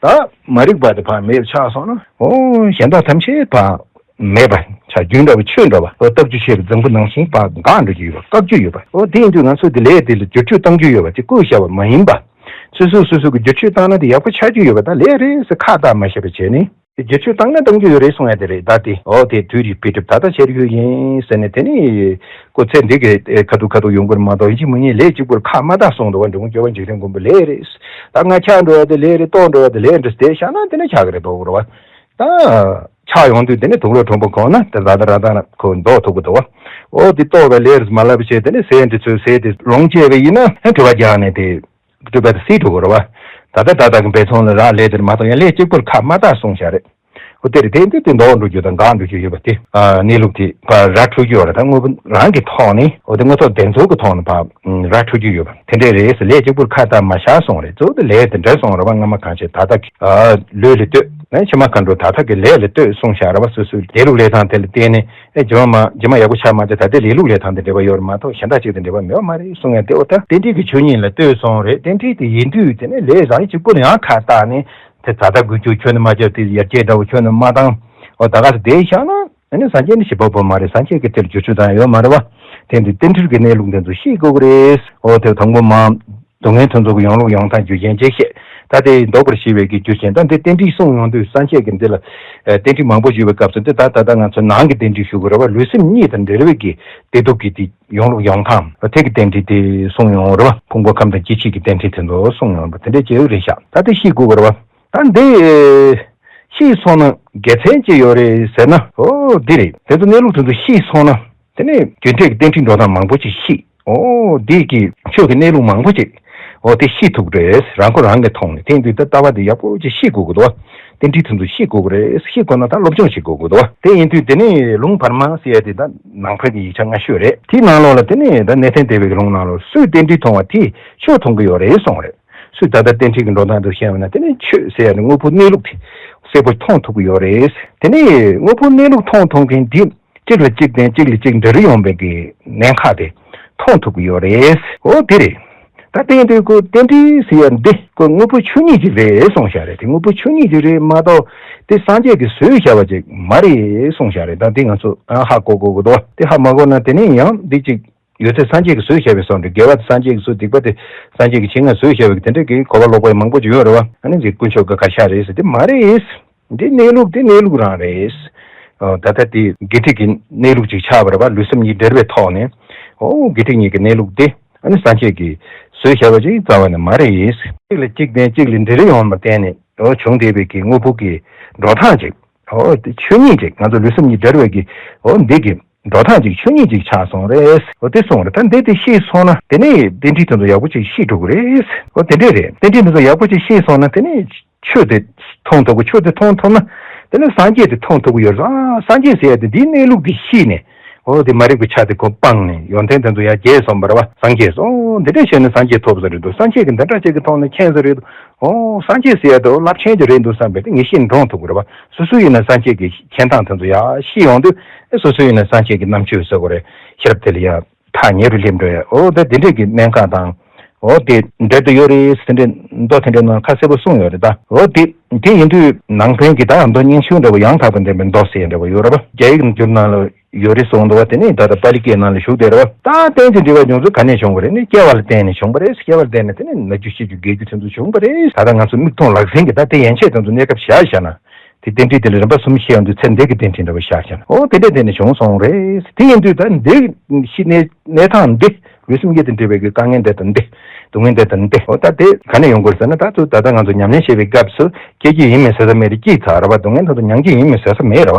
ད་མ་རིག་པ་དེ་ཕར་མེད་པ་ཆགས་སོང་ན། ཨོ་གཞན་དག་ཐམས་ཅད་ཕར་མེད་པ་ཆགས། རྒྱུན་འདྲ་བ་ཆོས་འདྲ་བ། ཨོ་སྟབས་ཀྱིས་ཆོས་ཀྱི་རྫིང་བུ་ནང་བཞིན་ཕར་འགག་འགྲོ་རྒྱུ་ཡོད་པ། བཀག་རྒྱུ་ཡོད་པ། ཨོ་དེ་ཡིན་དུས་ང་ཚོས་དེ་ལས་དེ་ལ་བསྒྱུར་བཅོས་གཏང་རྒྱུ་ཡོད་པ་ཅིག་བཀོད་བཞག་པ་མ་ཡིན་པ། སོ་སོས་སོ་སོ་གི་བསྒྱུར་བཅོས་བཏང་ན་དེ་ཡག་པོ་ཆགས་རྒྱུ་ཡོད་པ། ད་ལས་རེད་ཟེར་ཁ་བཏགས་མ་བཞག་པ་བྱས་ནས། བསྒྱུར་བཅོས་བཏང་ན་གཏང་རྒྱུ་ཡོད་རེད་གསུང་ཡ་དེ་རེད། ད་དེ་ཨོ་དེ་དུས་རེད། དཔེ་སྒྲུབ་ད་ལྟ་བྱེད་རྒྱུ་ཡིན་ཟེར་ནས་དེ་ནི་སྐུ་ཚེ་འདི་གི་ཁ་ཐུག་ཁ་ཐུག་ཡོང་གི་རེད་མ་གཏོགས། ཡིན་གཅིག་མིན་གཉིས་ལས་གཅིག་པུར་ཁ་མ་བཏགས་གསུངས་འདུག་བ། འབྲི་གུང་སྐྱོབ་པ་འཇིག་རྟེན་མགོན་པོ་ལས་རེད། ད་ང་ཆག་འགྲོ་ཡ་དེ་ལས་རེད། ལྟོགས་འགྲོ་ཡ་དེ་ལས་རེད་ཟེར་བཞག་ན་དེ་ནི་ཆག་གི་རེད་འདུག་རེད་བ། ད་ཆག་ཡོང་དུས་དེ་ནི་དུག་ལོག་གྲུམ་པོ་གོན་ན་དེ་ར་ད་ར་ད་ཁོ་འདོགས་ཐུབ་ཀྱི་འདུག་བ། ཨོ་དེ་ལྟོགས་པ་ལས་རེད་མ་ལབ་བྱས། དེ་ནི་ཟས་འདི་ཚོའི་ཟས་དེ་ལོངས་སྤྱད་པ་ཡིན་ན་དྲི་བ་རྒྱག་ནས་དེ། སྤྲུལ་པ་དེ་སྲིད་འགྲོ་གི་རེད་བ། ད་ལྟ་ད་ལྟ་གི་འབད་བརྩོན་ལ་རག་ལས་དེར་མ་གཏོགས་ཡང་ལས་གཅིག་པུར་ཁ་མ་བཏགས་གསུངས་བཞག་རེད། ཨོ་དེ་རེད། དེ་འདི་དེ་འདོགས་འགྲོ་རྒྱུ་དང་འགག་འགྲོ་རྒྱུ་ཡོད་པ་དེ། ཨ་གནས་ལུགས་དེ་ཕར་ར་འཕྲོད་རྒྱུ་ཡོད་རེད། ད་དངོས་པོ་རང་གི་ཐོག་ནས། ཨོ་དེ་དངོས་ཐོག་བདེན་འཚོལ་གྱི་ཐོག་ནས་ཕར་ར་འཕྲོད་རྒྱུ་ཡོད་པ་དེ་འདྲས་རེད་ཟེར། ལས་གཅིག་པུར་ཁ་བཏགས་མ་བཞག་གསུངས་རེད། གཙོ་བོ་དེ་ལས་དེ་འདྲ་གསུངས་རེད་བ། སྔ་མ་གང་བྱས་ད་ལྟ་གི་ཨ་ལུས་ལ་ལྟོས། ཕྱི་མ་གང་འགྲོ་ད་ལྟ་གི་ལས་ལ་ལྟོས་གསུངས་བཞག་རེད་བ། སོ་སོའི་ལས་ལུགས་ལས་སྟངས་དེ་ལ་བརྟེན་ནས། ཨེ་རྗེས་མ་མ་རྗེས་མ་ཡག་པོ་ཆགས་མ་ཐག་ད་ལྟའི་ལས་ལུགས་ལས་སྟངས་དེ་འབྲེལ་བ་ཡོད་རེད་མ་གཏོགས་གཞན་དག་ཅིག་དང་འབྲེལ་བ་མེད་པ་མ་རེད་གསུང་ཡ་དེ། འོ་ད་རྟེན་འབྲེལ་གྱི་ཆོས་ཉིད་ལ་ལྟོས་གསུངས་རེད། རྟེན་འབྲེལ་དེ་ཡིན་དུས་དེ་ནས་ལས་རང་གཅིག་པུ་ལ་ཡང་ཁ་བཏགས་ནས་དེ་ཛ་དྲག་དགོས་རྒྱུ་ཁྱོན་ནས་མ་བརྒྱབ། དེ་ཡར་རྒྱས་འདྲ་བོ་ཁྱོན་ནས་མ་བཏང་། འོ་ད་ག་ས་བསྡད་བཞག་ན་ཨ་ནི་སངས་རྒྱས་ནི་ཞིག་འབབ་པ་མ་རེད། སངས་རྒྱས་ཀྱི་དེ་ལ་བསྒྱུར་བཅོས་བཏང་ཡ་ཡོད་མ་རེད་བ། དེ་འདི་རྟེན་འབྲེལ་གྱི་གནས་ལུགས་འདི་ཚོ་ཤེས་དགོས་ཀྱི་རེད། འོ་དེ་དང་པོ་མ། སྡུག་བསྔལ་ཕུན་ཚོགས་ཀྱི་ཡོང་ལུགས་ཡོང་སྟངས་རྒྱུ་རྐྱེན་བཅས་བཤད། ད་དེ་ལྡོག་པར་ཞི་བའི་གི་རྒྱུ་རྐྱེན། ད་འདི་རྟེན་འབྲེལ་གསུངས་ཡོང་དུས་སངས་རྒྱས་ཀྱིས་འདི་ལ་རྟེན་འབྲེལ་མང་པོ་ཞུ་བའི་སྐབས་སུ། འདི་ད་ད་ལྟ་ང་ཚོ་ནང་གི་རྟེན་འབྲེལ་ཞུ་དགོས་རེད་བ། ལུས་སེམས་གཉིས་དང་འབྲེལ་བའི་གི་བདེ་སྡུག་གི་དེ་ཡོང་ལུགས་ཡོང་སྟངས། དེ་གི་རྟེན་འབྲེལ་དེ་གསུངས་ཡོང་རེད་བ། ཕུང་པོ་ཁམས་དང་སྐྱེ་མཆེད་ཀྱི་རྟེན་འབྲེལ་དེ་ཚོ་གསུངས་ཡོང་རེད་བ། དེ་འདྲས་བྱས་ཡོད་རེད་ཤག་ད་དེ་ཤེས་དགོས་རེད་བ། ད་འདི་ཤེས་སོང་ན་དགེ་མཚན་ཅི་ཡོད་རེད་ཟེར་ན། ཨོ་འདི་རེད། དེ་ཚོ་གནས་ལུགས་དེ་ཚོ་ཤེས་སོང་ན། དེ་ནས་རྒྱུ་འབྲས་ཀྱི་རྟེན་འབྲེལ་འགྲོ་སྟངས་མང་པོ་ཅིག་ཤེས། ཨོ་འདི་གི་ཆོས་ཀྱི་གནས་ལུགས་མང་པོ་ཅིག་ཨོ་དེ་ཤེས་ཐུབ་རེད། རང་ཁོ་རང་གི་ཐོག་ནས་དེ་འདི་ལྟ་ལྟ་བ་དེ་ཡག་པོ་ཅིག་ཤེས་དགོས་ཀྱི་འདུག་རྟེན་འབྲེལ་དེ་ཚོ་ཤེས་དགོས་ཀྱི་རེད། ཤེས་དགོས་ན་ད་སློབ་སྦྱོང་བྱེད་དགོས་ཀྱི་འདུག་དེ་ཡིན་དུས་དེ་ནས་ལུང་བར་མ་ཟེར་ཡ་དེ་ད་ནང་པའི་གི་ཡིག་ཆ་སྔ་ཤོས་རེད། དེའི་ནང་ལོགས་ལ་དེ་ནས་ད་གནས་བརྟན་སྡེ་པའི་གི་ལུང་ནང་ལོགས་སུས་རྟེན་འབྲེལ་མཐོང་བ་དེས་ཆོས་མཐོང་གི་ཡོད་རེད་གསུངས་རེད། སུས་ད་ལྟ་རྟེན་འབྲེལ་གྱི་འགྲོ་སྟངས་དེ་བཤད་པ་ན། དེ་ནས་ཆོས་ཟེར་ཡ་ནི་དངོས་པོ་གནས་ལུགས་དེ་གསལ་པོ་མཐོང་ཐུབ་ཀྱི་ཡོད་རེད། དེ་ནས་དངོས་པོ་གནས་ལུགས་མཐོང་ཐུབ་མཁན་དེ་གཅིག་ལ་གཅིག་བརྟེན་གཅིག་ལ་གཅིག་འབྲེལ་ཡོང་བའི་གི་གནད་འགག་དེ་མཐོང་ཐུབ་ཀྱི་ཡོད་རེད། འོ་དེ་རེད། ད་བསྟན་དུས་ཁོ་རྟེན་འབྲེལ་ཟེར་ཡ་འདི་ཁོ་དངོས་པོ་ཆོས་ཉིད་ཅིག་རེད་གསུངས་བཞག་རེད། དེ་དངོས་པོ་ཆོས་ཉིད་ཅིག་རེད་མ་གཏོགས་དེ་སངས་རྒྱས་ཀྱིས་བཟོས་བཞག་པ་ཅིག་མ་རེད་གསུངས་བཞག་རེད། ད་དེ་ང་ཚོ་ཧ་གོ་དགོས་ཀྱི་འདུག་དེ་ཧ་མ་གོ་ན་དེ་ནས་ཡང་འདི་ཅིག་ཡོད་ཚད་སངས་རྒྱས་ཀྱིས་བཟོས་བཞག་པའི་བཟོ་འདྲ། དགེ་བ་དེ་སངས་རྒྱས་ཀྱིས་བཟོས། སྡིག་པ་དེ་སངས་རྒྱས་ཀྱི་ཆེད་མངགས་བཟོས་བཞག་པའི་དེ་འདྲ་གི་གོ་བ་ལོག་པ་མང་པོ་ཅིག་ཡོད་རེད་བ། ཨ་ནི་འདི་དཀོན་མཆོག་གི་བཀའ་ཤག་རེད་ཟེར། དེ་མ་རེད། འདི་གནས་ལུགས་དེ་གནས་ལུགས་རང་རེད། ཨ་ད་ལྟ་དེ་དགེ་སྡིག་གི་གནས་ལུགས་ཅིག་ཆགས་པ་རེད་བ། ལུས་སེམས་གཉིས་འབྲེལ་བའི་ཐོག་ནས། ཨོ་དགེ་སྡིག་གཉིས་ཀྱི་གནས་ལུགས་དེ་ཨ་ནི་སངས་རྒྱས་ཀྱིས་བཟོས་བཞག་པ་ཅིག་རྩ་བ་ནས་མ་རེད། གཅིག་ལ་གཅིག་བརྟེན་གཅིག་ལ་འབྲེལ་ཡོང་བར་བརྟེན་ནས་ཨོ་བྱུང་བསྡད་པའི་གི་དངོས་པོ་གི་འགྲོ་སྟངས་ཅིག་ཨོ་དེ་ཆོས་ཉིད་ཅིག་ང་ཚོ་ལུས་སེམས་གཉིས་འབྲེལ་བའི་གི་ཨོ་འདི་གི་འགྲོ་སྟངས་ཅིག་ཆོས་ཉིད་ཅིག་ཆགས་སོང་རེད། ཨོ་དེ་སོང་རེད། ད་འདི་དེ་ཤེས་སོང་ན་དེ་ནས་རྟེན་འབྲེལ་དེ་ཚོ་ཡག་པོ་ཅིག་ཤེས་འགྲོ་གི་རེད། ཨོ་དེ་འདྲས་རེད། རྟེན་འབྲེལ་དེ་ཚོ་ཡག་པོ་ཅིག་ཤེས་སོང་ན་དེ་ནས་ཆོས་དེ་མཐོང་ཐུབ་གི་ཆོས་དེ་མཐོང་ཐུབ་ན་དེ་ནས་སངས་རྒྱས་དེ་མཐོང་ཐུབ་གི་ཡོད་རེད། ཨ་སངས་རྒྱས་ཟེར་ཡ་དེ་འདིའི་གནས་ལུགས་དེ་ཤེས་ནས། ཨོ་དེ་མ་རིག་པའི་ཆ་དེ་ཁོ་སྤངས་ནས་ཡོན་ཏན་དེ་ཚོ་ཡར་རྒྱས་སོང་བ་རེད་བ། སངས་རྒྱས་སོ་འདི་འདྲ་བྱས་ནས་སངས་རྒྱས་ཐོབ་ས་རེད་འདུག་སངས་རྒྱས་ཀྱིས་འདི་འདྲ་ཅིག་གི་ཐོག་ནས་མཁྱེན་ས་རེད་འདུག་ཨོ་སངས་རྒྱས་ཟེར་ཡ་དེ་ཨོ་རླབས་ཆེན་གྱི་རེད་འདུག་བསམ་པའི་དེ་ངེས་ཤེས་འདྲོངས་ཐུབ་ཀྱི་རེད་བ། སོ་སོ་ཡིན་ན་སངས་རྒྱས་ཀྱི་མཁྱེན་སྟངས་དེ་ཚོ་ཡར་ཤེས་ཡོང་དུས། ཨེ་སོ་སོ་ཡིན་ན་སངས་རྒྱས་ཀྱི་རྣམ་དཔྱོད་ཟེར་དགོས་རེད། ཤེས་རབ་དེ་ལ་ཡར་ཐག་ཉེ་རུ་སླེབས་འགྲོ་ཡ། ཨོ་དེ་འདི་འདྲས་ཀྱི་གནད་འགག་དང་། ཨོ་དེ་འབྲེལ་དུ་ཡོད་རེད་ཟེར་འདྲ་མདོ་དེ་འདྲའི་ནང་ཁ་གསལ་པོ་གསུངས་ཡོད་རེད་ད། ཨོ་དེ་དེ་ཡིན་དུས་ནང་བསྟན་གྱི་ད་མདོ་སྙན་ཞུ་འདྲ་བོ་ཡང་དག་པར་ལྡན་པའི་མདོ་ཟེར་འདྲ་བོ་ཡོད་རེད་བ། རྒྱ་ཡིག་འགྱུར་ནང་ལ་ཡོད་རེད་གསུངས་འདུག་བ། དེ་ནས་ད་ལྟ་པཱ་ལི་སྐད་ནང་ལ་བཞུགས་བསྡད་རེད་བ། ད་རྟེན་ཅིང་འབྲེལ་བའི་འབྱུང་ཚུལ་ག་ནས་བྱུང་བ་རེད་ནི། སྐྱེ་བ་ལ་བརྟེན་ནས་བྱུང་བ་རེད། སྐྱེ་བ་ལ་བརྟེན་ནས་དེ་ནས་ན་རྒྱུ་ཤི་རྒྱུ་རྒས་རྒྱུ་དེ་ཚོ་བྱུང་བ་རེད། ད་ལྟ་ང་ཚོ་མིག་མཐོང་ལག་ཟིན་གྱི་ད་དེ་ཡན་ཆད་དེ་ཚོ་གནས་སྐབས་བཞག་བཞག་ན། དེ་རྟེན་འབྲེལ་དེ་ལ་རིམ་པ་གསུམ་བཤད་ཡོང་དུས་ཚེ་འདས་ཀྱི་རྟེན་འབྲེལ་འདྲ་བོ་བཞག་བཞག་ན། ཨོ་དེ་འདྲས་དེ་ནས་བྱུང་སོང་རེད། དེ་ཡིན་དུས་ད་འདི་ཤི་གནས་གནས་སྟངས་འདི་ལུས་སེམས་གཉིས་དང་འབྲེལ་བའི་གི་དཀའ་ངལ་འདི་དང་འདི། སྡུག་བསྔལ་དེ་དང་སྟེ། འོ་ད་དེ་ག་ནས་ཡོང་དགོས་ཟེར་ན། ད་ཚུར་ད་ལྟ་ང་ཚོ་ཉམས་ལེན་བྱེད་པའི་སྐབས་སུ་སྐྱེ་རྒྱུ་ཡིན་མིན་ཟེར་ས་མེད་རེད། སྐྱེས་ཚར་རེད་པ། སྡུག་བསྔལ་དེ་ཚོ་མྱང་རྒྱུ་ཡིན་མིན་ཟེར་ས་མེད་རེད་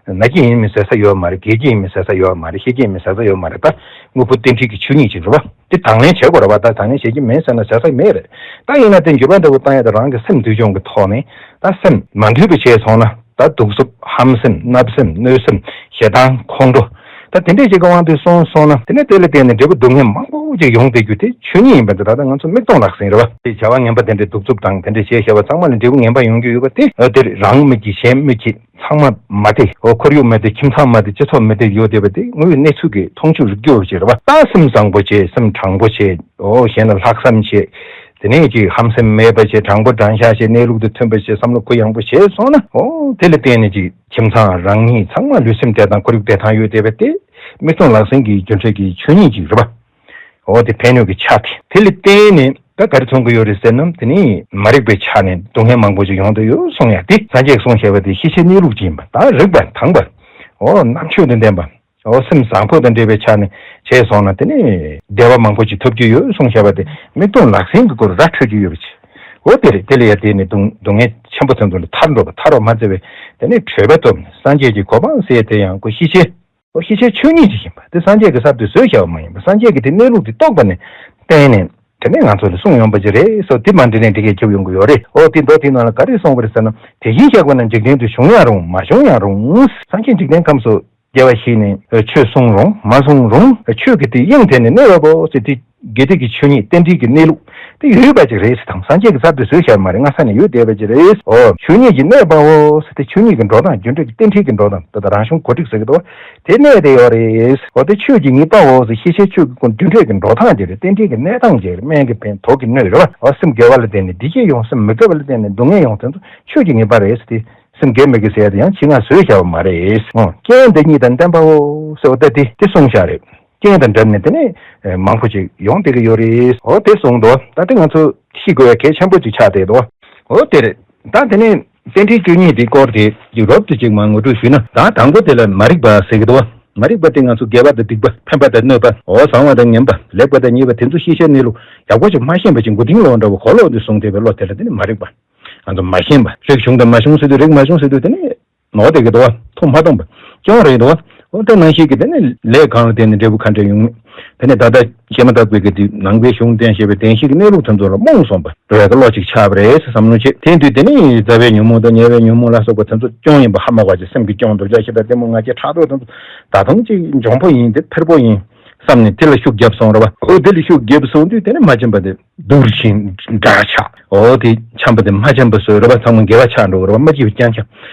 པ། ན་རྒྱུ་ཡིན་མིན་ཟེར་ས་ཡོད་མ་རེད། རྒས་རྒྱུ་ཡིན་མིན་ཟེར་ས་ཡོད་མ་རེད། ཤི་རྒྱུ་ཡིན་མིན་ཟེར་ས་ཡོད་མ་རེད། ད་དངོས་པོ་རྟེན་འབྲེལ་གྱི་ཆོས་ཉིད་ཅིག་རེད་པ། དེ་དང་ལེན་བྱེད་དགོས་རེད་པ། ད་དང་ལེན་བྱེད་ཀྱི་མེད་ཟེར་ན་བྱ་ས་མེད་རེད། ད་ཡིན་ན་དེ་འགྱུར་བ་འདྲ་པོ་བཏང་ཡ་དེ་རང་གི་སེམས་འདུལ་སྦྱོང་གི་ཐོག་ནས། ད་སེམས་མ་འདུལ་བ་བྱས་སོང་ན། ད་གདུག་རྩུབ་ཧམ་སེམས་བརྣབ་སེམས་གནོད་སེམས་ཞེ་སྡང་ཁོང་ཁྲོ། ད་དེ་འདྲས་ཅིག་གི་དབང་དུ་སོང་སོང་ན། དེ་ནས་དེ་ལ་བརྟེན་ནས་འབྲས་བུ་སྡུག་བསྔལ་མང་པོ་ཅིག་ཡོང་བསྡད་རྒྱུ་དེ་ཆོས་ཉིད་ཡིན་པ་འདི་ད་ལྟ་ང་ཚོ་མིག་མཐོང་ལག་ཟིན་རེད་པ། དེ་བྱ་བ་ངན་པ་དེ་འདྲས་གདུག་རྩུབ་དང་དེ་འདྲས་བྱས་བྱས་པ་ཚང་མ་ལ་འབྲས་བུ་ངན་པ་ཡོང་རྒྱུ་ཡོད་པ་དེ། ཨ་དེར་རང་མི་བགྱིད། གཞན་མི་བགྱིད། ཚང་མ་མ་བདེ། འོ་ཁོར་ཡུག་མ་བདེ། ཁྱིམ་ཚང་མ་བདེ། སྤྱི་ཚོགས་མ་བདེ་ཡོད་བསྡད་པ་དེ་དངོས་ཡོད་གནས་ཚུལ་གྱི་མཐོང་ཆོས་རིག་རྒྱུ་ཅིག་རེད་པ། ད་སེམས་བཟང་པོ་བྱས། སེམས་དྲང་པོ་བྱས། འོ་གཞན་ལ་ལྷག་བསམ་བྱས། དེ་ནས་ཅིག་ཧམ་སེམས་མེད་པ་བྱས། དྲང་པོ་དྲང་བཞག་བྱས། གནས་ལུགས་དང་མཐུན་པ་བྱས། བསམ་བློ་གུ་ཡངས་པོ་བྱས་སོང་ན། འོ་དེ་ལ་བརྟེན་ནས་ཅིག་ཁྱིམ་ཚང་རང་ཉིད་ཚང་མ་ལུས་སེམས་བདེ་ཐང་ཁོར་ཡུག་བདེ་ཐང་ཡོད་བསྡད་པ་དེ་མིག་མཐོང་ལག་ཟིན་གྱི་རྒྱུ་འབྲས་ཀྱི་ཆོས་ཉིད་ཅིག་རེད་པ། འོ་དེ་ཕན་གནོད་ཀྱི་ཆ་དེ། དེ་ལ་བརྟེན་ནས་ད་ག་རེ་མཚོན་གྱི་ཡོད་རེད་ཟེར་ན། དེ་ནི་མ་རིག་པའི་ཆ་ནས་སྡུག་བསྔལ་མང་པོ་ཅིག་ཡོང་དུ་ཡོད་གསུང་ཡ་དེ། སངས་རྒྱས་ཀྱིས་གསུངས་བཞག་པ་དེ་ཤེས་བྱའི་གནས་ལུགས་ཅིག་ཡིན་པ། ད་རིག་པ་དྭངས་པ། འོ་རྣམ་དཔྱོད་དང་ལྡན་པ། འོ་སེམས་བཟང་པོ་དང་འབྲེལ་བའི་ཆ་ནས་བྱས་སོང་ན། དེ་ནི་བདེ་བ་མང་པོ་ཅིག་ཐོབ་རྒྱུ་ཡོད་གསུངས་བཞག་པ་དེ་མིག་མཐོང་ལག་ཟིན་གྱི་སྐོར་ར་འཕྲོད་རྒྱུ་ཡོད་པ་ཅིག་འོ་དེ་རེད། དེ་ལ་ཡར་བལྟས་ནས་སྡུག་སྡུག་བསྔལ་ཆེན་པོ་དེ་ཚོ་ལས་ཐར་འགྲོ་བ། ཐར་བ་མ་ཚད་པའི་དེ་ནས་གྲོལ་བ་ཐོབ་ནས་སངས་རྒྱས་ཀྱི་གོ་འཕང་ཟེར་དེ་ཡང་ཁོ་ཤེས་བྱའི། འོ་ཤེས་བྱའི་ཆོས་ཉིད་ཅིག་ཡིན་པ། དེ་སངས་རྒྱས་ཀྱིས་གསར་དུ་བཟོས་བཞག་པ་མ་ཡིན་པ། སངས་རྒྱས་ཀྱིས་དེ་གནས་ལུགས་དེ་རྟོགས་པ་ནས་བརྟེན་ནས། དེ་ནས་ང་ཚོ་ལ་གསུངས་ཡོང་པ་ཅིག་རེད་སོ། དེ་མ་འདྲི་ནས་འདི་གས་ཁྱབ་ཡོང་གི་ཡོད་རེད། འོ་དེ་མདོ་དེའི་ནང་ལ་ག་རེ་གསུངས་པ་རེད་ཟེར་ན། དེ་བཞིན་གཤེགས་པ་རྣམས་འཇིག་རྟེན་དུ་བྱུང་ཡང་རུང་། མ་བྱུང་ཡང་རུང་། སངས་རྒྱས་འཇིག་རྟེན་ཁམས་སུ་སྐྱེ་བ་བཞེས་ནས་ཆོས་གསུང་རུང་མ་གསུང་རུང་། ཆོས་ཀྱི་དེ་དབྱིངས་དེ་ནས་གནས་པ་པོ་ཟེར་དེ། དགེ་སྡིག་གི་ཆོས་ཉིད་རྟེན་འབྲེལ་གྱི་གནས་ལུགས་དེ་ཡོད་པ་ཅིག་རེད་ཟེར་དང་། སངས་རྒྱས་ཀྱིས་གསར་དུ་བཟོས་བཞག་མ་རེད། སྔ་ས་ནས་ཡོད་བསྡད་པ་ཅིག་རེད། འོ་ཆོས་ཉིད་ཀྱི་གནས་པའོ་ཟེར་དེ། ཆོས་ཉིད་ཀྱི་འགྲོ་སྟངས་རྒྱུ་འབྲས་ཀྱི་རྟེན་འབྲེལ་གྱི་འགྲོ་སྟངས་དེ་དང་རང་བྱུང་གོ་སྒྲིག་ཟེར་གྱི་འདུག་དེ་གནས་བསྡད་ཡོད་རེད། འོ་དེ་ཆོས་ཀྱི་ཉེས་པའོ་ཟེར། ཤེས་བྱའི་ཆོས་ཀྱི་སྒོ་རྒྱུ་འབྲས་ཀྱི་འགྲོ་སྟངས་ཅིག་རེད། རྟེན་འབྲེལ་གྱི་གནས་སྟངས་ཅིག་རེད། སྨན་གྱིས་ཕན་དོགས་ཀྱིས་གནོད་རེད་པ། འོ་སེམས་དགེ་བ་ལ་བརྟེན་ནས་བདེ་སྐྱིད་ཡོང་། སེམས་མི་དགེ་བ་ལ་བརྟེན་ནས་སྡུག་བསྔལ་ཡོང་། དེ་ཚོ་ཆོས་ཀྱི་ཉེས་པ་རེད་ཟེར་དེ། སེམས་དགེ་མི་དགེ་ཟེར་ཡ་དེ་ཡང་ཕྱི་ནང་བཟོས་བཞག་པ་མ་རེད། འོ་རྐྱེན་དེ་ཉིད་དང་ལྡན་པའོ་ཟེར་བ་ད་དེ་དེ་གསུངས་བཞག་རེད། རྐྱེན་དང་འབྲེལ་ནས་དེ་ནས་ཨེ་མང་པོ་ཅིག་ཡོང་བསྡད་ཀྱི་ཡོད་རེད། འོ་དེ་གསུངས་འདུག་ད་དེ་ང་ཚོ་ཤེས་དགོས་ཡ་གལ་ཆེན་པོ་ཅིག་ཆགས་བསྡད་འདུག་འོ་དེ་རེད། ད་དེ་ནས་རྟེན་འབྲེལ་བཅུ་གཉིས་དེ་སྐོར་དེ་ཅིག་རོབ་ཏུ་ཅིག་མར་ངོ་སྤྲོད་ཞུས་ན། ད་དང་པོ་དེ་ལ་མ་རིག་པ་ཟེར་གྱི་འདུག་མ་རིག་པ་དེ་ང་ཚོ་དགེ་བ་དང་སྡིག་པ། ཕན་པ་དང་གནོད་པ། འོ་བཟང་བ་དང་ངན་པ། ལེགས་པ་དང་ཉེས་པ། དེ་ཚོ་ཤེས་བྱའི་གནས་ལུགས་ཡག་པོ་ཅིག་མ་ཤེས་པ་ཅིག་མགོ་རྟིང་སློག་འདྲ་བོ་གོ་ལོག་འདི་བཟུང་བསྡད་པའི་བློ་དེ་ལ་དེ་ནི་མ་རིག་པ། ང་ཚོ་མ་ཤེས་པ། རིག་བྱུང་དང་མ་བྱུང་ཟེར་དུས། རིག་མ་བྱུང་ཟེར་དུས་དེ་ནི་ནོར་བསྡད་ཀྱི་འདུག་བ། ཐུགས་མ་གཏོང་བ། སྐྱོན་རེད་འདུག་བ། འོ་དེ་ནང་བཞིན་གྱི་དེ་ནི་ལས་གང་ལ་བརྟེན་ནས་འབྲས་བུ་ག་འདྲ་ཡོང་མིན། དེ་ནི་ད་ལྟ་བཤད་མ་ཐག་པའི་གི་དེ་ནང་པའི་གཞུང་བསྟན་བཞག་པའི་བདེན་བཞི་གི་གནས་ལུགས་དེ་ཚོ་ལ་རྨོངས་སོང་བ་འགྲོ་ཡ་གི་བློ་ཅིག་ཆགས་པ་རེད་ཟེར་བསམ་བློ་བྱེད། དེ་དུས་དེ་ནི་རྩ་བའི་ཉོན་མོངས་དང་ཉེ་བའི་ཉོན་མོངས་ལ་སོགས་པ་དེ་ཚོ་སྐྱོན་ཡིན་པ་ཧ་མ་གོ་བ་ཅིག་སེམས་ཀྱི་སྐྱོན་འདོད་ཆགས་ཞེ་སྡང་གཏི་མུག་ང་རྒྱལ་ཕྲག་དོག་དེ་ཚོ་ད་དུང་ཅིག་འབྱུང་པོ་ཡིན། དེ་འཕེར་པོ་ཡིན་བསམ་ནས་དེ་ལ་ཤུགས་བརྒྱབ་སོང་རེད་བ། འོ་དེ་ལ་ཤུགས་བརྒྱབ་སོང་དུས་དེ་ནི་མ་བྱིན་པ་དེ། སྡུག་ཅིང་འདྲ་ཆགས། འོ་དེ་འཆམ་པ་དེ་མ་འཆམ་པ་བཟོས་རེད་བ། ཚང་མ་དགེ་བ་ཆགས་འགྲོ་གི་རེད་བ། མ་སྐྱིད་པ་རྐྱང་རྐྱང་།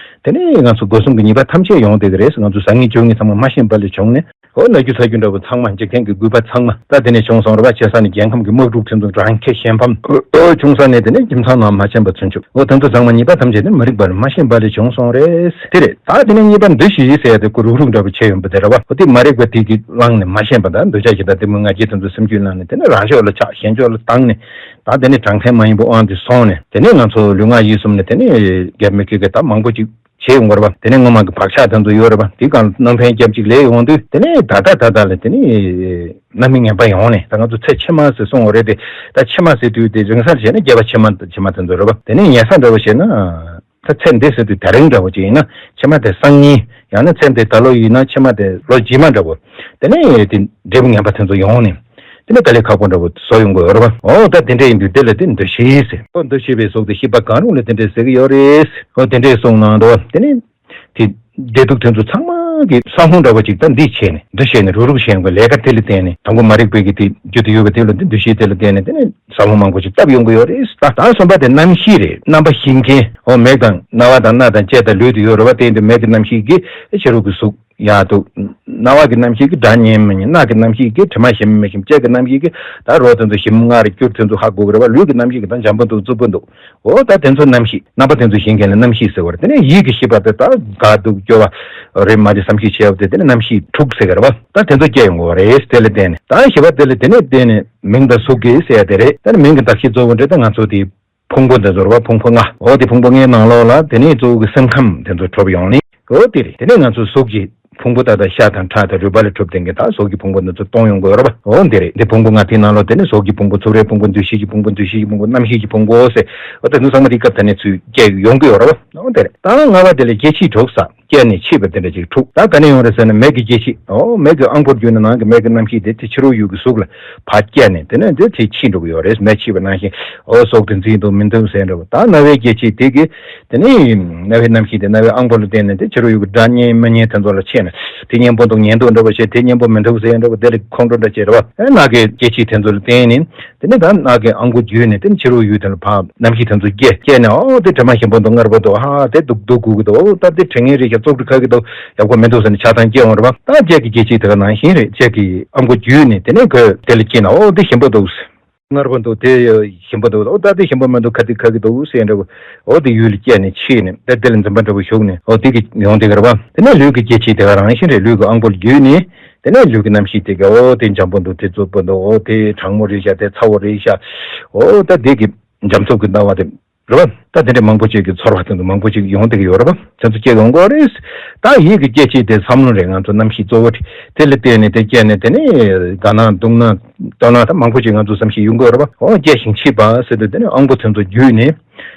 དེ་ནས་ང་ཚོ་སྒོ་གསུམ་གྱི་ཉེས་པ་ཐམས་ཅད་ཡོང་བསྡད་ཀྱི་རེད། ང་ཚོ་བཟང་ངན་སྤྱོད་ངན་ཚང་མ་མ་ཤེས་པ་ལས་བྱུང་ནས། འོ་ན་རྒྱུ་ཚ་རྒྱུ་འདྲ་བོ་ཚང་མ། འཇིག་རྟེན་གྱི་རྒུད་པ་ཚང་མ་ད་དེ་ནས་བྱུང་སོང་རེད་བ། བྱས་ཙང་ནས་རྒྱལ་ཁམས་ཀྱི་དམག་འཁྲུག་དེ་ཚོ་རང་ཁེ་གཞན་ཕམ། འོ་བྱུང་ཙང་ནས་དེ་ནས་ཁྱིམ་ཚང་ནང་མ་འཆམ་པ་ཚུན་ཆད། འོ་དེ་ཚོ་ཚང་མ་ཉེས་པ་ཐམས་ཅད་དེ་མ་རིག་པ་ལ་མ་ཤེས་པ་ལས་བྱུང་སོང་རེད། དེ་རེད། ད་དེ་ནས་གཉིས་པ་འདུ་ཤེས་ཟེར་ཡ་དེ་ཁོ་རུག་རུག་འདྲ་བོ་བྱས་ཡོང་པ་དེ་རེད་བ། འོ་དེ་མ་རིག་པ་དེ་གིས་བསླངས་ནས་མ་ཤེས་པ་དང་འདོད་ཆགས་ཞེ་སྡང་གཏི་མུག་ང་རྒྱལ་དེ་ཚོ་སེམས་རྒྱུད་ནང་ནས། དེ་ནས་རང་ཕྱོགས་ལ་ཆགས། གཞན་ཕྱོགས་ལ་སྡང་ནས། ད་དེ་ནས་དྲང་བདེན་མ་ཡིན་པའི་དབང་དུ་སོང་ནས། དེ་ནས་ང་ཚོ་ལུས་ངག་ཡིད་གསུམ་ནས་དེ་ནས་དགེ་མི་དགེ་གི་ད་མང་པོ་ཅིག་བྱས་ཡོང་གི་རེད་བ། དེ་ནས་སྔོན་མ་གི་བག་ཆགས་དེ་ཚོ་ཡོད་རེད་བ། དེ་གང་ལ་སྣང་ཕན་རྒྱབ་ཅིག་ལས་ཡོང་དུས། དེ་ནས་ད་ལྟ་ད་ལྟ་ལ་དེ་ནས་རྣམ་སྨིན་ངན་པ་ཡོང་ནས། ད་ང་ཚོ་ཚེ་ཕྱི་མ་ཟེར་གསུང་བ་རེད་དེ། ད་ཕྱི་མ་ཟེར་དུས་དེ་རིང་སར་བྱས་ན་བསྐལ་པ་ཕྱི་མ་ཕྱི་མ་དེ་ཚོ་རེད་བ། དེ་ནས་ཉེ་ས་འདྲ་བོ་བྱས་ན། ད་ཚེ་འདི་ཟེར་དུས་དེ་རིང་འདྲ་བོ་ཅིག་ཡིན་ན་ཕྱི་མ་དེ་སང་ཉིན། ཡང་ན་ཚེ་འདི་ད་ལོ་ཡིན་ན་ཕྱི་མ་དེ་ལོ་རྗེས་མ་འདྲ་བོ། དེ་ནས་དེ་འབྲས་བུ་ངན་པ་དེ་ཚོ་ཡོང་ནས། དེ་ནས་དཀའ་ལས་ཁག་པོ་འདྲ་བོ་བཟོ་ཡོང་གི་ཡོད་རེད་བ། འོ་ད་དེ་འདྲ་ཡིན་དུས་དེ་ལ་དེ་འདུ་ཤེས་ཟེར། འོ་འདུ་ཤེས་པའི་གཟུགས་དེ་ཤེས་པ་གང་རུང་ལ་དེ་འདྲ་ཟེར་གི་ཡོད་རེད། འོ་དེ་འདྲ་གསུངས་གནང་འདུག་དེ་ནས་དེ་བདེ་སྡུག་དེ་ཚོ་ཚང་མ་གི་ས་སྨུག་འདྲ་བོ་ཅིག་ད་འདི་བྱས་ནས། འདུ་བྱས་ནས་རུག་རུག་བྱས་ཡོང་གི་ལས་ཀ་དེ་ལ་བརྟེན་ནས། དང་པོ་མ་རིག་པའི་གི་དེ་རྒྱུ་དེ་ཡོད་པ་དེ་ལ་དེ་འདུ་ཤེས་དེ་ལ་བརྟེན་ནས། དེ་ནས། ཟབ་མོ་མང་པོ་ཞིག་བཏབ་ཡོང་གི་ཡོད་རེད། ད་ད་གསུམ་པ་དེ་རྣམ་ཤེས་རེད། རྣམ་པ་ཤེས་མཁན། འོ་མིག་དང་རྣ་བ་དང་སྣ་དང་ལྕེ་དང་ལུས་དེ་ཡོད་རེད་བ། དེ་ཡིན་དུས་མིག་གི་རྣམ་ཤེས་ཀྱིས་ཕྱི་རོལ་གྱི་གཟུགས་ཡག་འདུག་རྣ་བ་གི་རྣམ་ཤེས་ཀྱིས་སྒྲ་སྙན་མི་སྙན། སྣ་གི་རྣམ་ཤེས་ཀྱིས་དྲི་མ་ཞིམ་མི་ཞིམ། ལྕེ་གི་རྣམ་ཤེས་ཀྱིས་ད་རོ་དེ་ཚོ་ཞིམ་མངར་རེད་སྐྱུར་དེ་ཚོ་ཧ་གོ་གི་རེད་བ། ལུས་ཀྱི་རྣམ་ཤེས་ཀྱིས་ད་འཇམ་པོ་འདུག་རྩུབ་པོ་འདུག་འོ་ད་དེ་ཚོ་རྣམ་ཤེས། རྣམ་པ་དེ་ཚོ་ཤེས་མཁན་ལ་རྣམ་ཤེས་ཟེར་བ་རེད། དེ་ནས་ཡིད་ཀྱི་ཤེས་པ་དེ་ད་དགའ་སྡུག་སྐྱོ་བ་རེད་མ་རེད་བསམ་ཤེས་བྱས་པ་དེ། དེ་ནས་རྣམ་ཤེས་དྲུག་ཟེར་གི་རེད་བ། ད་དེ་ཚོ་སྐྱེ་ཡོང་གི་རེད། དེ་ལ་བརྟེན་ནས། ད་བཞི་པ་དེ་ལ་དེ་ནས་བརྟེན་ནས། མིང་དང་གཟུགས་ཀྱི་ཟེར་ཡ་དེ་རེད། ད་ནི་མིང་གི་གདགས་གཞི་གཙོ་བོ་འདྲ་ད་ང་ཚོ་དེ་ཕུང་པོ་འདི་ཚོ་རེད་བ། ཕུང་པོ་ལྔ། འོ་དེ་ཕུང་པོ་ལྔའི་ནང་ལོགས་ལ་དེ་ནས་གཙོ་བོ་གི་སེམས་ཁམས་དེ་ཚོ་གྲུབ་ཡོང་ནས། འོ་དེ་རེད། དེ་ནས་ང་ཚོ་གཟུགས་ཀྱི་ ཕུང་པོ་ད་ལྟ་ཤ་དང་ཁྲག་དང་རུས་པ་ལས་གྲུབ་ལྡན་གྱི་ད་གཟུགས་ཀྱི་ཕུང་པོ་འདི་ཚོ་སྟོང་ཡོང་གི་ཡོད་རེད་པ། འོ་འདི་རེད། འདི་ཕུང་པོ་ལྔ་དེའི་ནང་ལོགས་དེ་ནི་གཟུགས་ཀྱི་ཕུང་པོ། ཚོར་བའི་ཕུང་པོ། འདུ་ཤེས་ཀྱི་ཕུང་པོ། འདུ་ཤེས་ཀྱི་ཕུང་པོ། རྣམ་ཤེས་ཀྱི་ཕུང་པོ་ཟེར། འོ་ད་འདི་ཚང་མ་དེའི་སྐབས་ད་ནས་ཚུར་སྐྱེ་ཡོང་གི་ཡོད་རེད་པ། འོ་འདི་རེད། ད་ལྔ་པ་དེ་ལ་སྐྱེ་མཆེད་དྲུག་ཟེར། སྐྱེས་ནས་མཆེད་པ་དེ་འདྲ་ཅིག་དྲུག་ད་ག་ནས་ཡོང་རེད་ཟེར་ན། མིག་གི་སྐྱེ་མཆེད། འོ་མིག་གི་ཨང་པོར་གྱུར་ནས་ནང་གི་མིག་གི་རྣམ་ཤེས་དེ་དེ་ཕྱི་རོལ་ཡུལ་གྱི་གཟུགས་ལ་ཕར་སྐྱེས་ནས་དེ་ནས་དེ་དེ་མཆེད་འགྲོ་གི་ཡོད་རེད། མིག་མཆེད་པ་ནང་བཞིན། འོ་གཟུགས་དེ་འཛིན་འདུག་མི་འདུག་ཟེར་འདྲ་པོ། ད་རྣ་བའི་སྐྱེ་མཆེད་དེ་གི་དེ་ནི་རྣ་བའི་རྣམ་ཤེས་དེ་རྣ་བའི་ཨང་པོ་ལ་བརྟེན་ནས་དེ་ཕྱི་རོལ་ཡུལ་གྱི་སྒྲ་སྙན་མི་སྙན་དེ་ཚོ་ལ་མཆེད་ནས། དེ་སྙན་པོ་འདུག་ཉན་འདུག་འདྲ་པོ་བྱས། དེ་སྙན་པོ་མི་འདུག་ཟེར་འདྲ་པོ། དེ་ལ་ཁོང་ཁྲོ་འདྲ་བྱེད་འདྲ་པོ། ཨེ་རྣ་གི་སྐྱེ་མཆེད་དེ་ཚོ་ལ་བརྟེན་ནས། དེ་ནས་ད་རྣ་གི་ཨང་པོ་བརྒྱུད་ནས་དེ་ནས་ཕྱི་རོལ་ཡུལ་དེ་ལ་ཕར་རྣམ་ཤེས་དེ་ཚོ་སྐྱེ། སྐྱེས་ནས་འོ་དེ་དྲི་མ་ཞིམ་པོ་འདུག་མངར་པོ་འདུག་ཧ་དེ་སྡུག་སྡུག་དགོས་ཀྱི་འདུག་འོ་ད་དེ་དྲི་ངན་རེད་ཤག་བཙོག་གྲི་ཁ་གི་འདུག་ཡག་པོ་མི་འདུག་ཟེར་ནས་ཆགས་སྡང་སྐྱེ་འོང་རེད་པ། ད་ལྕེ་གི་སྐྱེ་མཆེད་དེ་ག་ནང་བཞིན་རེད། ལྕེ་གི་ཨང་པོ་བརྒྱུད་ནས་དེ་ནས་ཁོས་དེ་ལ་སྐྱེས་ན། འོ་དེ་ཞིམ་པོ་འདུག་མངར་པོ་འདུག་དེ་ཞིམ་པོ་འདུག་འོ་ད་དེ་ཞིམ་པོ་མི་འདུག་ཁ་དེ་ཁ་གི་འདུག་ཟེར་འདྲ་པོ། འོ་དེ་ཡུལ་ལ་སྐྱེས་ནས་མཆེད་ནས་ད་དེ་ལ་འཛིན་པ་འདྲ་པོ་ཞུགས་ནས། འོ་དེ་གི་ཡོང་དེ་ག་རེད་པ། དེ་ནས་ལུས་ཀྱི་སྐྱེ་མཆེད་དེ་ག་རང་བཞིན་རེད། ལུས་ཀྱི་ཨང་པོ་ལ་བརྒྱུད་ནས་དེ་ནས་ལུས་ཀྱི་རྣམ་ཤེས་དེ་ག་འོ་དེ་འཇམ་པོ་འདུག་དེ་རྩུབ་པོ་འདུག་འོ་དེ་གྲང་མོ་རེད་ཤག་དེ་ཚ་བོ་རེད་ཤག་འོ་ད་དེ་གི་འཇམ་རྩུབ་ཀྱི་སྣང་བ་དེ་རེད་པ། ད་དེ་འདྲའི་མང་པོ་ཅིག་གི་ཚོར་བ་དེ་ཚོ་མང་པོ་ཅིག་ཡོང་བསྡད་ཀྱི་ཡོད་རེད་པ། དེ་ཚོ་སྐྱེ་ཡོང་གི་རེད། ད་ཡིད་ཀྱི་སྐྱེ་མཆེད་དེ་བསམ་བློ་རེད། ང་ཚོ་རྣམ་ཤེས་གཙོ་བོ་རེད། དེ་ལ་བརྟེན་ནས་དེ་སྐྱེས་ནས་དེ་ནས་དགའ་སྣང་སྡུག་སྣང་སྤྲོ་སྣང་ད་མང་པོ་ཅིག་ང་ཚོ་བསམ་གཞིག་ཡོང་གི་ཡོད་རེད་པ། འོ་སྐྱེ་ཞིང་མཆེད་པ་ཟེར་དུས་དེ་ནས་ཨང་པོ་དེ་ཚོ་བརྒྱུད་ནས་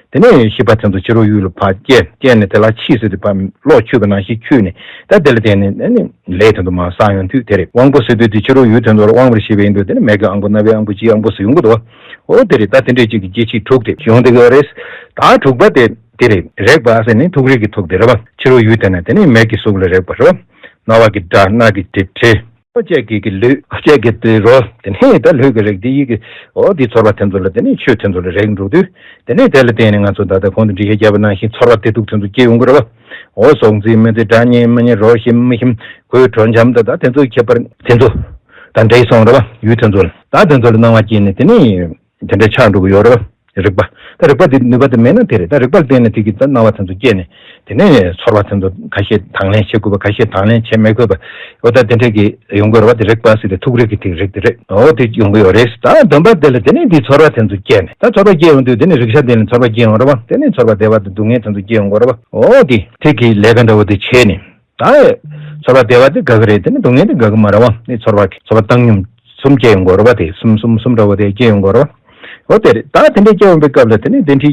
དེ་ནས་མཆེད་པ་དེ་ཚོ་ཕྱི་རོལ་ཡུལ་ལ་ཕར་སྐྱེས། སྐྱེས་ནས་དེ་ལ་མཆིས་ཟེར་དུས་ཕར་གློག་འཁྱུད་པ་ནང་བཞིན་འཁྱུད་ནས། ད་དེ་ལ་བརྟེན་ནས་དེ་ནས་ལས་དེ་ཚོ་མར་བསགས་ཡོང་དུས་དེ་རེད། དབང་པོ་ཟེར་དུས་དེ་ཕྱི་རོལ་ཡུལ་དེ་ཚོར་དབང་བར་བྱེད་པ་ཡིན་དུས་དེ་ནས་མིག་གི་ཨང་པོ། རྣ་བའི་ཨང་པོ། ལྕེའི་ཨང་པོ་ཟེར་ཡོང་གི་འདུག་འོ་དེ་རེད། ད་དེ་འདྲས་ཅིག་གི་སྐྱེ་མཆེད་དྲུག་དེ་ཡོང་བསྡད་ཀྱི་ཡོད་རེད། ད་དྲུག་པ་དེ་དེ་རེད། རེག་པ་ཟེར་ནི་ཐུག་རེག་གི་ཐུག་དེ་རེད་པ། ཕྱི་རོལ་ཡུལ་དེ་ནས་དེ་ནས་མིག་གི་གཟུགས་ལ་རེག་པ་རེད་པ། རྣ་བ་གི་སྒྲ། སྣ་གི་དྲི། དྲི། ལྕེ་གི་གི་ལུས། ལྕེ་གི་དེ་རོ། དེ་ནས་ད་ལུས་ཀྱི་རེག་དེ་ཡིད་ཀྱི། འོ་དེ་ཚོར་བ་དེ་ཚོ་ལ་དེ་ནས་ཆོས་དེ་ཚོ་ལ་རེག་འགྲོ་དུས་དེ་ནས་དེ་ལ་བརྟེན་ནས་ང་ཚོ་ད་ལྟ་གོང་དུ་འགྲེལ་བཤད་བརྒྱབ་པ་ནང་བཞིན་ཚོར་བ་དེ་དུས་དེ་ཚོ་སྐྱེ་ཡོང་གི་རེད་པ། འོ་གཟུགས་མཛེས་མི་མཛེས། སྒྲ་སྙན་མི་སྙན། རོ་ཞིམ་མི་ཞིམ། གོས་དྲོ་འཇམ། ད་ད་དེ་ཚོ་ཁྱད་པར་དེ་ཚོ་ད་འདྲེས་སོང་རེད་པ། ཡུལ་དེ་ཚོ་ལ། ད་དེ་ཚོ་ལ་སྣང་བ་སྐྱེས་ནས་དེ་ནས་དེ་འདྲ་ཆགས་འགྲོ་གི་ཡོད་རེད་པ། རེག་པ། ད་རེག་པ་དེ་ནུས་པ་དེ་མེད་ན་དེ་རེད། ད་རེག་པ་ལ་བརྟེན་ནས་དེ་གི་ད་སྣང་བ་དེ་ཚོ་སྐྱེས་ནས་དེ་ནས་ཚོར་བ་དེ་ཚོ་ཁ་ཤས་དང་ལེན་བྱེད་དགོས་པ། ཁ་ཤས་དང་ལེན་བྱེད་མི་དགོས་པ། འོ་ད་དེ་འདྲ་གི་ཡོང་གི་རེད་པ། དེ་རེག་པ་ཟེར་དེ་ཐུག་རེག་གི་དེ་རེག་དེ་རེད། འོ་དེ་ཡོང་གི་ཡོད་རེད། ད་བདུན་པ་དེ་ལ་དེ་ནས་དེ་ཚོར་བ་དེ་ཚོ་སྐྱེས་ནས། ད་ཚོར་བ་སྐྱེ་ཡོང་དུས་དེ་ནས་རེག་བྱ་དེ་ལ་ཚོར་བ་སྐྱེ་ཡོང་རེད་པ། དེ་ནས་ཚོར་བ་བདེ་བ་དང་སྡུག་བསྔལ་དེ་ཚོ་སྐྱེ་ཡོང་གི་རེད་པ། འོ་དེ་དེ་གི་ལས་ཀ་འདྲ་བོ་དེ་བྱས་ནས། ད་ཚོར་བ་བདེ་བ་དེ་དགའ་གི་རེད། དེ་ནས་སྡུག་བསྔལ་དེ་དགའ་གི་མ་རེད་པ། ནི་ཚོར་བ་གི་ཚོར་བ་བཏང་སྙོམས་གསུམ་སྐྱེ་ཡོང་གི་རེད་པ། དེ་གསུམ་གསུམ་གསུམ་འདྲ་བོ་དེ་སྐྱེ་ཡོང་གི་རེད་པ། འོ་དེ་རེད། ད་དེ་འདྲ་སྐྱེ་ཡོང་པའི་སྐབས་ལ་དེ་ནས་གདན་ཁྲི་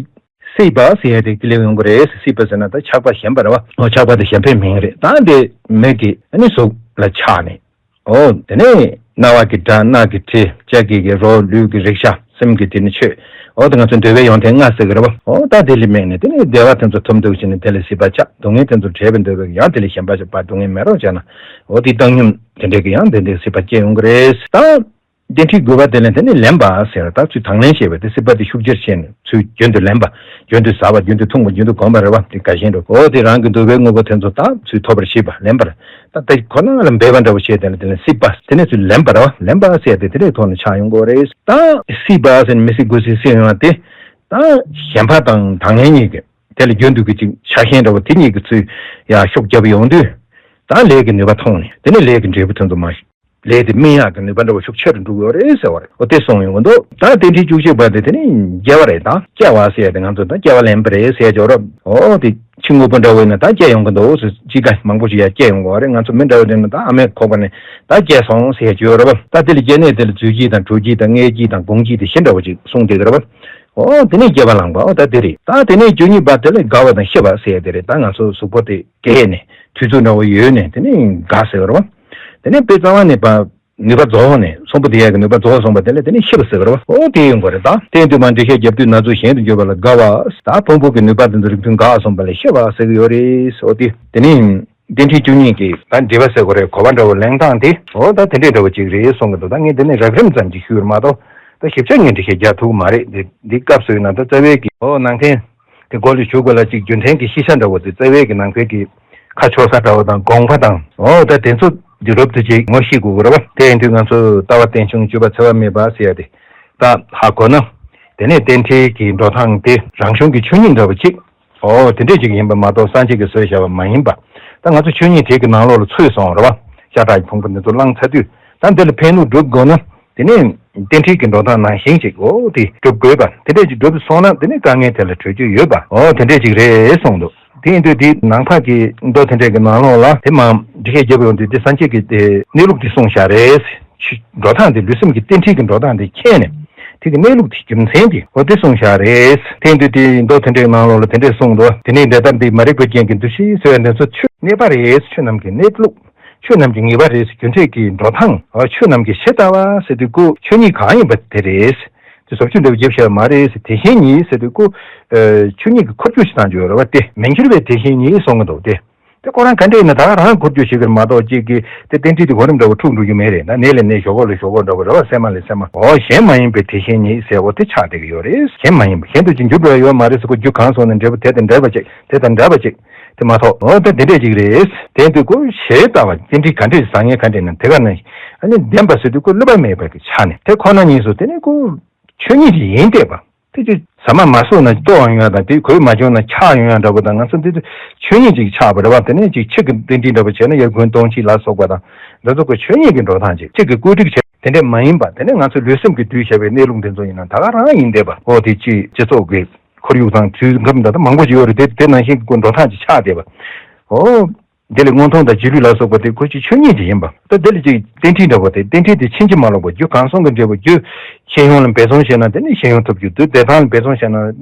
སྲིད་པ་ཟེར་ཡ་དེ་སླེབས་ཡོང་གི་རེད། སྲིད་པ་ཟེར་ན་ད་ཆགས་པ་ཞེན་པ་རེད་པ། འོ་ཆགས་པ་དེ་གཞན་ཕན་མིང་རེད། ད་དེ་མིག་གི་ནི་གཟུགས་ལ་ཆགས་ནས། འོ་དེ་ནས་རྣ་བ་གི་སྒྲ། སྣ་གི་དྲི། ལྕེ་གི་གི་རོ། ལུས་ཀྱི་རེག་བྱ། སེམས་ཀྱི་དེ་ནི་ཆོས། འོ་དེ་ང་ཚོ་འདོད་པའི་ཡོན་ཏན་ལྔ་ཟེར་གི་རེད་པ། འོ་ད་དེ་ལ་དམིགས་ནས་དེ་ནས་བདེ་བ་དེ་ཚོ་ཐོབ་འདོད་བྱས་ནས་དེ་ལ་སྲིད་པ་ཆགས། སྡུག་བསྔལ་དེ་ཚོ་བྲལ་བའི་འདོད་པས་ཡང་དེ་ལ་ཞེན་པ་ཆགས་པ། སྡུག་བསྔལ་མེད་རོགས་བྱས་ན། འོ་དེ་བཏང་སྙོམས་དེ་འདྲས་ཀྱི་ཡང་དེ་འདྲའི་སྲིད་པ་སྐྱེ་ཡོང་གི་རེད། ད་གདན་ཁྲི་དགུ་པ་དེ་ལ་དེ་ནས་ལེན་པ་ཟེར། ད་ཚུར་དང་ལེན་བྱས་པ་དེ། སྲིད་པ་དེ་ཤུགས་ཆེར་བྱས་ནས་ཚུར་རྒྱུན་དུ་ལེན་པ། རྒྱུན་དུ་ཟ་བ། རྒྱུན་དུ་འཐུང་བ། རྒྱུན་དུ་གོམས་པ་རེད་པ། དེ་དགའ་ཞེན་འགྲོ། འོ་དེ་རང་གི་འདོད་པའི་དངོས་པོ་དེ་ཚོ་ད་ཚུར་ཐོབ་པར་བྱེད་པ། ལེན་པར། ད་དེ་ཁོ་ན་ལ་འབད་པ་འདྲ་བོ་བྱས། དེ་ལ་དེ་ལ་སྲིད་པ། དེ་ནས་ཚུར་ལེན་པ་རེད་པ། ལེན་པ་ཟེར་ཡ་དེ་དེ་འདྲའི་ཐོག་ནས་ཆགས་ཡོང་གི་རེད། ད་སྲིད་པ་ཟེར་ནས་མི་སྲིད་དགུ་སྲིད་སྲིད་ཡོང་བ་དེ། ད་ཞེན་པ་དང་དང་ལེན་གཉིས་ཀྱི་དེ་ལ་རྒྱུན་དུ་གི་ཅིག་ཆགས་ཞེན་འདྲ་བོ་དེ་གཉིས་ཀྱི་ཚུར་ཡར་ཤུགས་རྒྱབ་ཡོང་དུས། ད་ལས་ཀྱི་ནུས་པ་ཐོངས་ནས་དེ་ནས་ལས་ཀྱི་འབྲས་བུ་དེ་ཚོ་མར། ལས་དེ་སྨིན་ཡག་གི་ནུས་པ་འདྲ་བོ་ཤུགས་ཆེ་རུ་འགྲོ་གི་ཡོད་རེད་ཟེར་བ་རེད། འོ་དེ་གསུངས་ཡོང་གི་འདུག་ད་གདན་ཁྲི་བཅུ་གཅིག་པ་དེ་དེ་ནས་སྐྱེ་བ་རེད། ད་སྐྱེ་བ་ཟེར་ཡ་དེ་ང་ཚོ་ད་སྐྱེ་བ་ལེན་པ་རེད་ཟེར་ཡ་ཅིག་ཡོད་རེད། འོ་དེ་ཕྱི་དངོས་པོ་འདྲ་བོ་ཡིན་ན་ད་སྐྱེ་ཡོང་གི་འདུག་ཟེར། ཅི་ག་མང་པོ་ཞིག་ཡར་སྐྱེ་ཡོང་གི་ཡོད་རེད། ང་ཚོ་མི་འདྲ་བོ་དེ་ནི་ད་ཨ་མའི་ཁོག་པ་ནས་ད་སྐྱེས་སོང་ཟེར་ཡ་ཅིག་ཡོད་རེད་པ། ད་དེ་ལ་སྐྱེ་གནས་དེ་ལ་རྫུས་སྐྱེས་དང་དྲུག་སྐྱེས་དང་མངལ་སྐྱེས་དང་སྒོང་སྐྱེས་དེ་བཞི་འདྲ་བོ་ཅིག་གསུངས་བསྡད་ཀྱི་རེད་པ། འོ་དེ་ནས་སྐྱེ་བ་བླངས་པ། འོ་ད་དེ་རེད། ད་དེ་ནས་བཅུ་གཉིས་པ་དེ་ལ་རྒ་བ་དང་ཤི་བ་ཟེར་ཡ་དེ་རེད། ད་ང་ཚོ་གཟུགས་པོ་དེ་རྒས་ནས་དུས་ཚོད་འདྲ་བོ་ཡོལ་ནས་དེ་ནས་རྒ་ཟེར་བ་རེད་པ། དེ་ནས་དཔེ་རྩ་བ་ནས་པ་ནུས་པ་རྫོགས་ནས་གསོན་པོ་དེ་ཡ་གི་ནུས་པ་རྫོགས་སོང་པ་དེ་ལ་དེ་ནས་ཤི་བ་ཟེར་བ་རེད་པ། འོ་དེ་ཡོང་གི་རེད། ད་དེ་དུས་མ་འགྲེལ་བཤད་རྒྱབ་དུས་ན་ཚོད་གཞན་དུ་འགྱུར་བ་ལ་རྒ་བ། ད་ཕུང་པོ་གི་ནུས་པ་དེ་ཚོ་རིགས་མཐུན་འགག་སོང་པ་ལ་ཤི་བ་ཟེར་གི་ཡོད་རེད། འོ་དེ་དེ་ནས་གདན་ཁྲི་བཅུ་གཉིས་ཀྱི་ད་འགྲེལ་པ་ཟེར་དགོས་རེད། གོ་བ་འདྲ་བོ་ལེན་སྟངས་དེ་འོ་ད་དེ་འདྲས་འདྲ་བོ་ཅིག་རེད་གསུང་གི་འདུག་ད་ངས་དེ་ནས་རགས་རིམ་ཙམ་ཅིག་ཞུས་པ་རེད་མ་གཏོགས། ད་ཞིབ་ཆ་ངས་འགྲེལ་བཤད་རྒྱག་ཐུབ་ཀྱི་མ་རེད། འདི་འདི་སྐབས་སུ་ཡིན་ན་ད་རྩ་བའི་གི་འོ་ནང་བསྟན་དེ་མགོ་ལ་ཞུགས་དགོས་ལ་ཅིག་རྒྱུ་མཚན་གྱི་ཤེས་བྱ་འདྲ་བོ་དེ་རྩ་བའི་གི་ནང་པའི་གི་ཁ་ཕྱོགས་ས་འདྲ་བོ་དང་དགོངས་པ་དང་འོ་ད་དེ་ཚོ་དུས་རབས་དུ་ཅིག་ངོ་ཤེས་དགོས་ཀྱི་རེད་པ། དེ་ཡིན་དུས་ང་ཚོ་ལྟ་བ་རྟེན་འབྱུང་སྤྱོད་པ་འཚེ་བ་མེད་པ་ཟེར་ཡ་དེ་ད་ཧ་གོ་ན། དེ་ནས་རྟེན་འབྲེལ་གྱི་འགྲོ་སྟངས་དེ་རང་གཞུང་གི་ཆོས་ཉིད་འདྲ་བོ་ཅིག་འོ་དེ་འདྲས་ཅིག་ཡིན་པ་མ་གཏོགས་སངས་རྒྱས་ཀྱིས་བཟོས་བཞག་པ་མ་ཡིན་པ། ད་ང་ཚོ་ཆོས་ཉིད་དེ་གི་ནང་ལོགས་ལ་ཚུད་སོང་རེད་པ། ཤ་ཁྲག་གི་ཕུང་པོ་འདི་ཚོ་བླངས་ཚར་དུས་ད་འདི་ལ་ཕན་ནུས་སྒྲུབ་དགོས་ན། དེ་ནས་རྟེན་འབྲེལ་གྱི་འགྲོ་སྟངས་ནང་བཞིན་ཅིག་འོ་དེ་སྒྲུབ་དགོས་པ། དེ་འདྲས་ཅིག་སྒྲུབ་སོང་ན་དེ་ནས་དཀའ་ངལ་དེ་ལ་གྲོལ་རྒྱུ་ཡོད་པ། འོ་དེ་འདྲས་ཅིག་རེད་གསུངས་འདུག་དེ་ཡིན་དུས་དེ་ནང་པ་གི་མདོ་དེ་འདྲས་ཀྱི་ནང་ལོགས་ལ་དེ་མ་ འགྲེལ་བཤད་རྒྱབ་ཡོང་དུས་དེ་སངས་རྒྱས་ཀྱིས་དེ་གནས་ལུགས་དེ་གསུངས་བཞག་རེད། ཆོས་འགྲོ་སྟངས་དེ་ལུས་སེམས་ཀྱི་རྟེན་འབྲེལ་གྱི་འགྲོ་སྟངས་དེ་མཁྱེན་ནས་དེ་གི་གནས་ལུགས་དེ་རྒྱུ་མཚན་དེ་འོ་དེ་གསུངས་བཞག་རེད། དེ་དུས་དེ་མདོ་དོན་འགྲེལ་ནང་ལོགས་ལ་དེ་འདྲས་གསུངས་འདུག་དེ་ནས་འདི་ལྟར་འདི་མ་རིག་པའི་རྐྱེན་གྱིས་འདུ་ཤེས་ཟེར་བ་འདི་ཚོ་ཆོས་གནས་པ་རེད། ཆོས་རྣམས་ཀྱི་གནས་ལུགས། ཆོས་རྣམས་ཀྱི་ངེས་པ་རེད། རྒྱུ་འབྲས་ཀྱི་འགྲོ་སྟངས། ཨ་ཆོས་རྣམས་ཀྱི་ཇི་ལྟ་བ་ཟེར་དུས་ཀོ་ཆོས་ཉིད་གང་ཡིན་པ་དེ་རེད། དེ་བཟོ་བཅོས་འདྲ་བོ་བརྒྱབ་བཞག་མ་རེད། དེ་བཞིན་ཉིད་ཟེར་དུས་ཀོ་ཆོས་ཉིད་ཀྱི་འཁོར་རྒྱུག་ཞིག་བཏང་རྒྱུ་ཡོད་རེད་བ། དེ་མི་འགྱུར་བའི་དེ་བཞིན་ཉིད་གསུང་གི་འདུག་དེ་དེ་ཁོ་རང་ག་འདྲས་ཡིན་ན་ད་ག་རང་འཁོར་རྒྱུག་ཞིག་གི་མ་གཏོགས་གཅིག་གི་དེ་རྟེན་འབྲེལ་དེ་གོ་རིམ་འདྲ་བོ་འཁྲུག་འགྲོ་རྒྱུ་མེད་རེད། ད་ནས་ལས་ནས་ཞོག་གོ་ལས་ཞོག་གོ་འདྲ་བོ་རེད་བ། སེམས་མ་ལས་སེམས་མ་འོ་གཞན་མ་ཡིན་པའི་དེ་བཞིན་ཉིད་ཟེར་འོ་དེ་ཆགས་བསྡད་ཀྱི་ཡོད་རེད། གཞན་མ་ཡིན་པ་གཞན་དུ་ཅི་འགྱུར་འགྲོ་ཡ་ཡོད་མ་རེད་ཟེར་ཁོ་རྒྱུ་གང་སོང་ནས་འབྲས་བུ་དེ་དང་འབྲེལ་བ་ཅིག་དེ་དང་འདྲ་བ་ཅིག་དེ་མ་གཏོགས་འོ་ད་དེ་འདྲས་ཅིག་རེད། དེ་དུས་ཀོ་ཞེ་ལྟ་བ་རྟེན་འབྲེལ་ག་འདྲས་བཟང་ངན་ག་འདྲས་ན་དེ་ག་ནས་ཨ་ནི་བདེན་པ་ཟེར་དུས་ཀོ་བསླུ་བ་མེད་པའི་གི་ཆ་ནས་དེ་ཁོ་ན་ཉིད་སུ་དེ་ནི་ཀོ་ཆོས་ཉིད་ཅིག་ཡིན་བསྡད་པ། དེ་ཅིག་ཟ་མ་མ་ཟོས་ན་ལྟོགས་ཡོང་ཡ་དང་དེ་གོས་མ་གྱོན་ན་འཁྱག་ཡོང་ཡ་འདྲ་པོ་དང་ང་ཚོ་འདི་ཚོ་ཆོས་ཉིད་ཅིག་ཆགས་པ་རེད་བ། དེ་ནས་ཅིག་ཕྱི་གི་རྟེན་འབྲེལ་འདྲ་པོ་བྱས་ན་ཡ་དགུན་སྟོང་ཕྱིས་ལ་སོགས་པ་དང་འདི་ཚོ་ཀོ་ཆོས་ཉིད་ཀྱི་འགྲོ་སྟངས་ཅིག་ཕྱི་གི་བཀོད་སྒྲིག་བྱས་དེ་འདྲས་མ་ཡིན་པ། དེ་ནས་ང་ཚོ་ལུས་སེམས་ཀྱིས་བསྡུས་བྱས་པའི་གནས་ལུགས་འདི་ཚོ་ཡིན་ན་ད་ག་རང་ཡིན་བསྡད་པ། འོ་དེ་ཅིག་སྤྱི་ཚོགས་ཀྱི་ཁོར་ཡུག་དང་དུས་སྐབས་འདྲ་ད་མང་པོ་ཅིག་ཡོད་རེད། དེ་དེ་ནང་བཞིན་གྱི་འགྲོ་སྟངས་ཅིག་ཆགས་བསྡད་པ། འོ། དེ་ལས་མངོན་མཐོ་དང་རྗེས་ལུས་ལ་སོགས་པ་དེ་ཁོ་ཅིག་ཆོས་ཉིད་ཅིག་ཡིན་པ། ད་དེ་ལས་ཅིག་རྟེན་འབྲེལ་འདྲ་བོ་དེ་རྟེན་འབྲེལ་དེ་ཕྱིན་ཅི་མ་ལོག་པ་རྒྱུ་གང་སོང་གི་འབྲས་བུ་རྒྱུ། ཤེས་ཡོན་ལ་འབད་བརྩོན་བྱས་ན་དེ་ནི་ཤེས་ཡོན་ཐོབ་རྒྱུ། དུ་བདེ་ཐང་ལ་འབད་བརྩོན་བྱས་ན་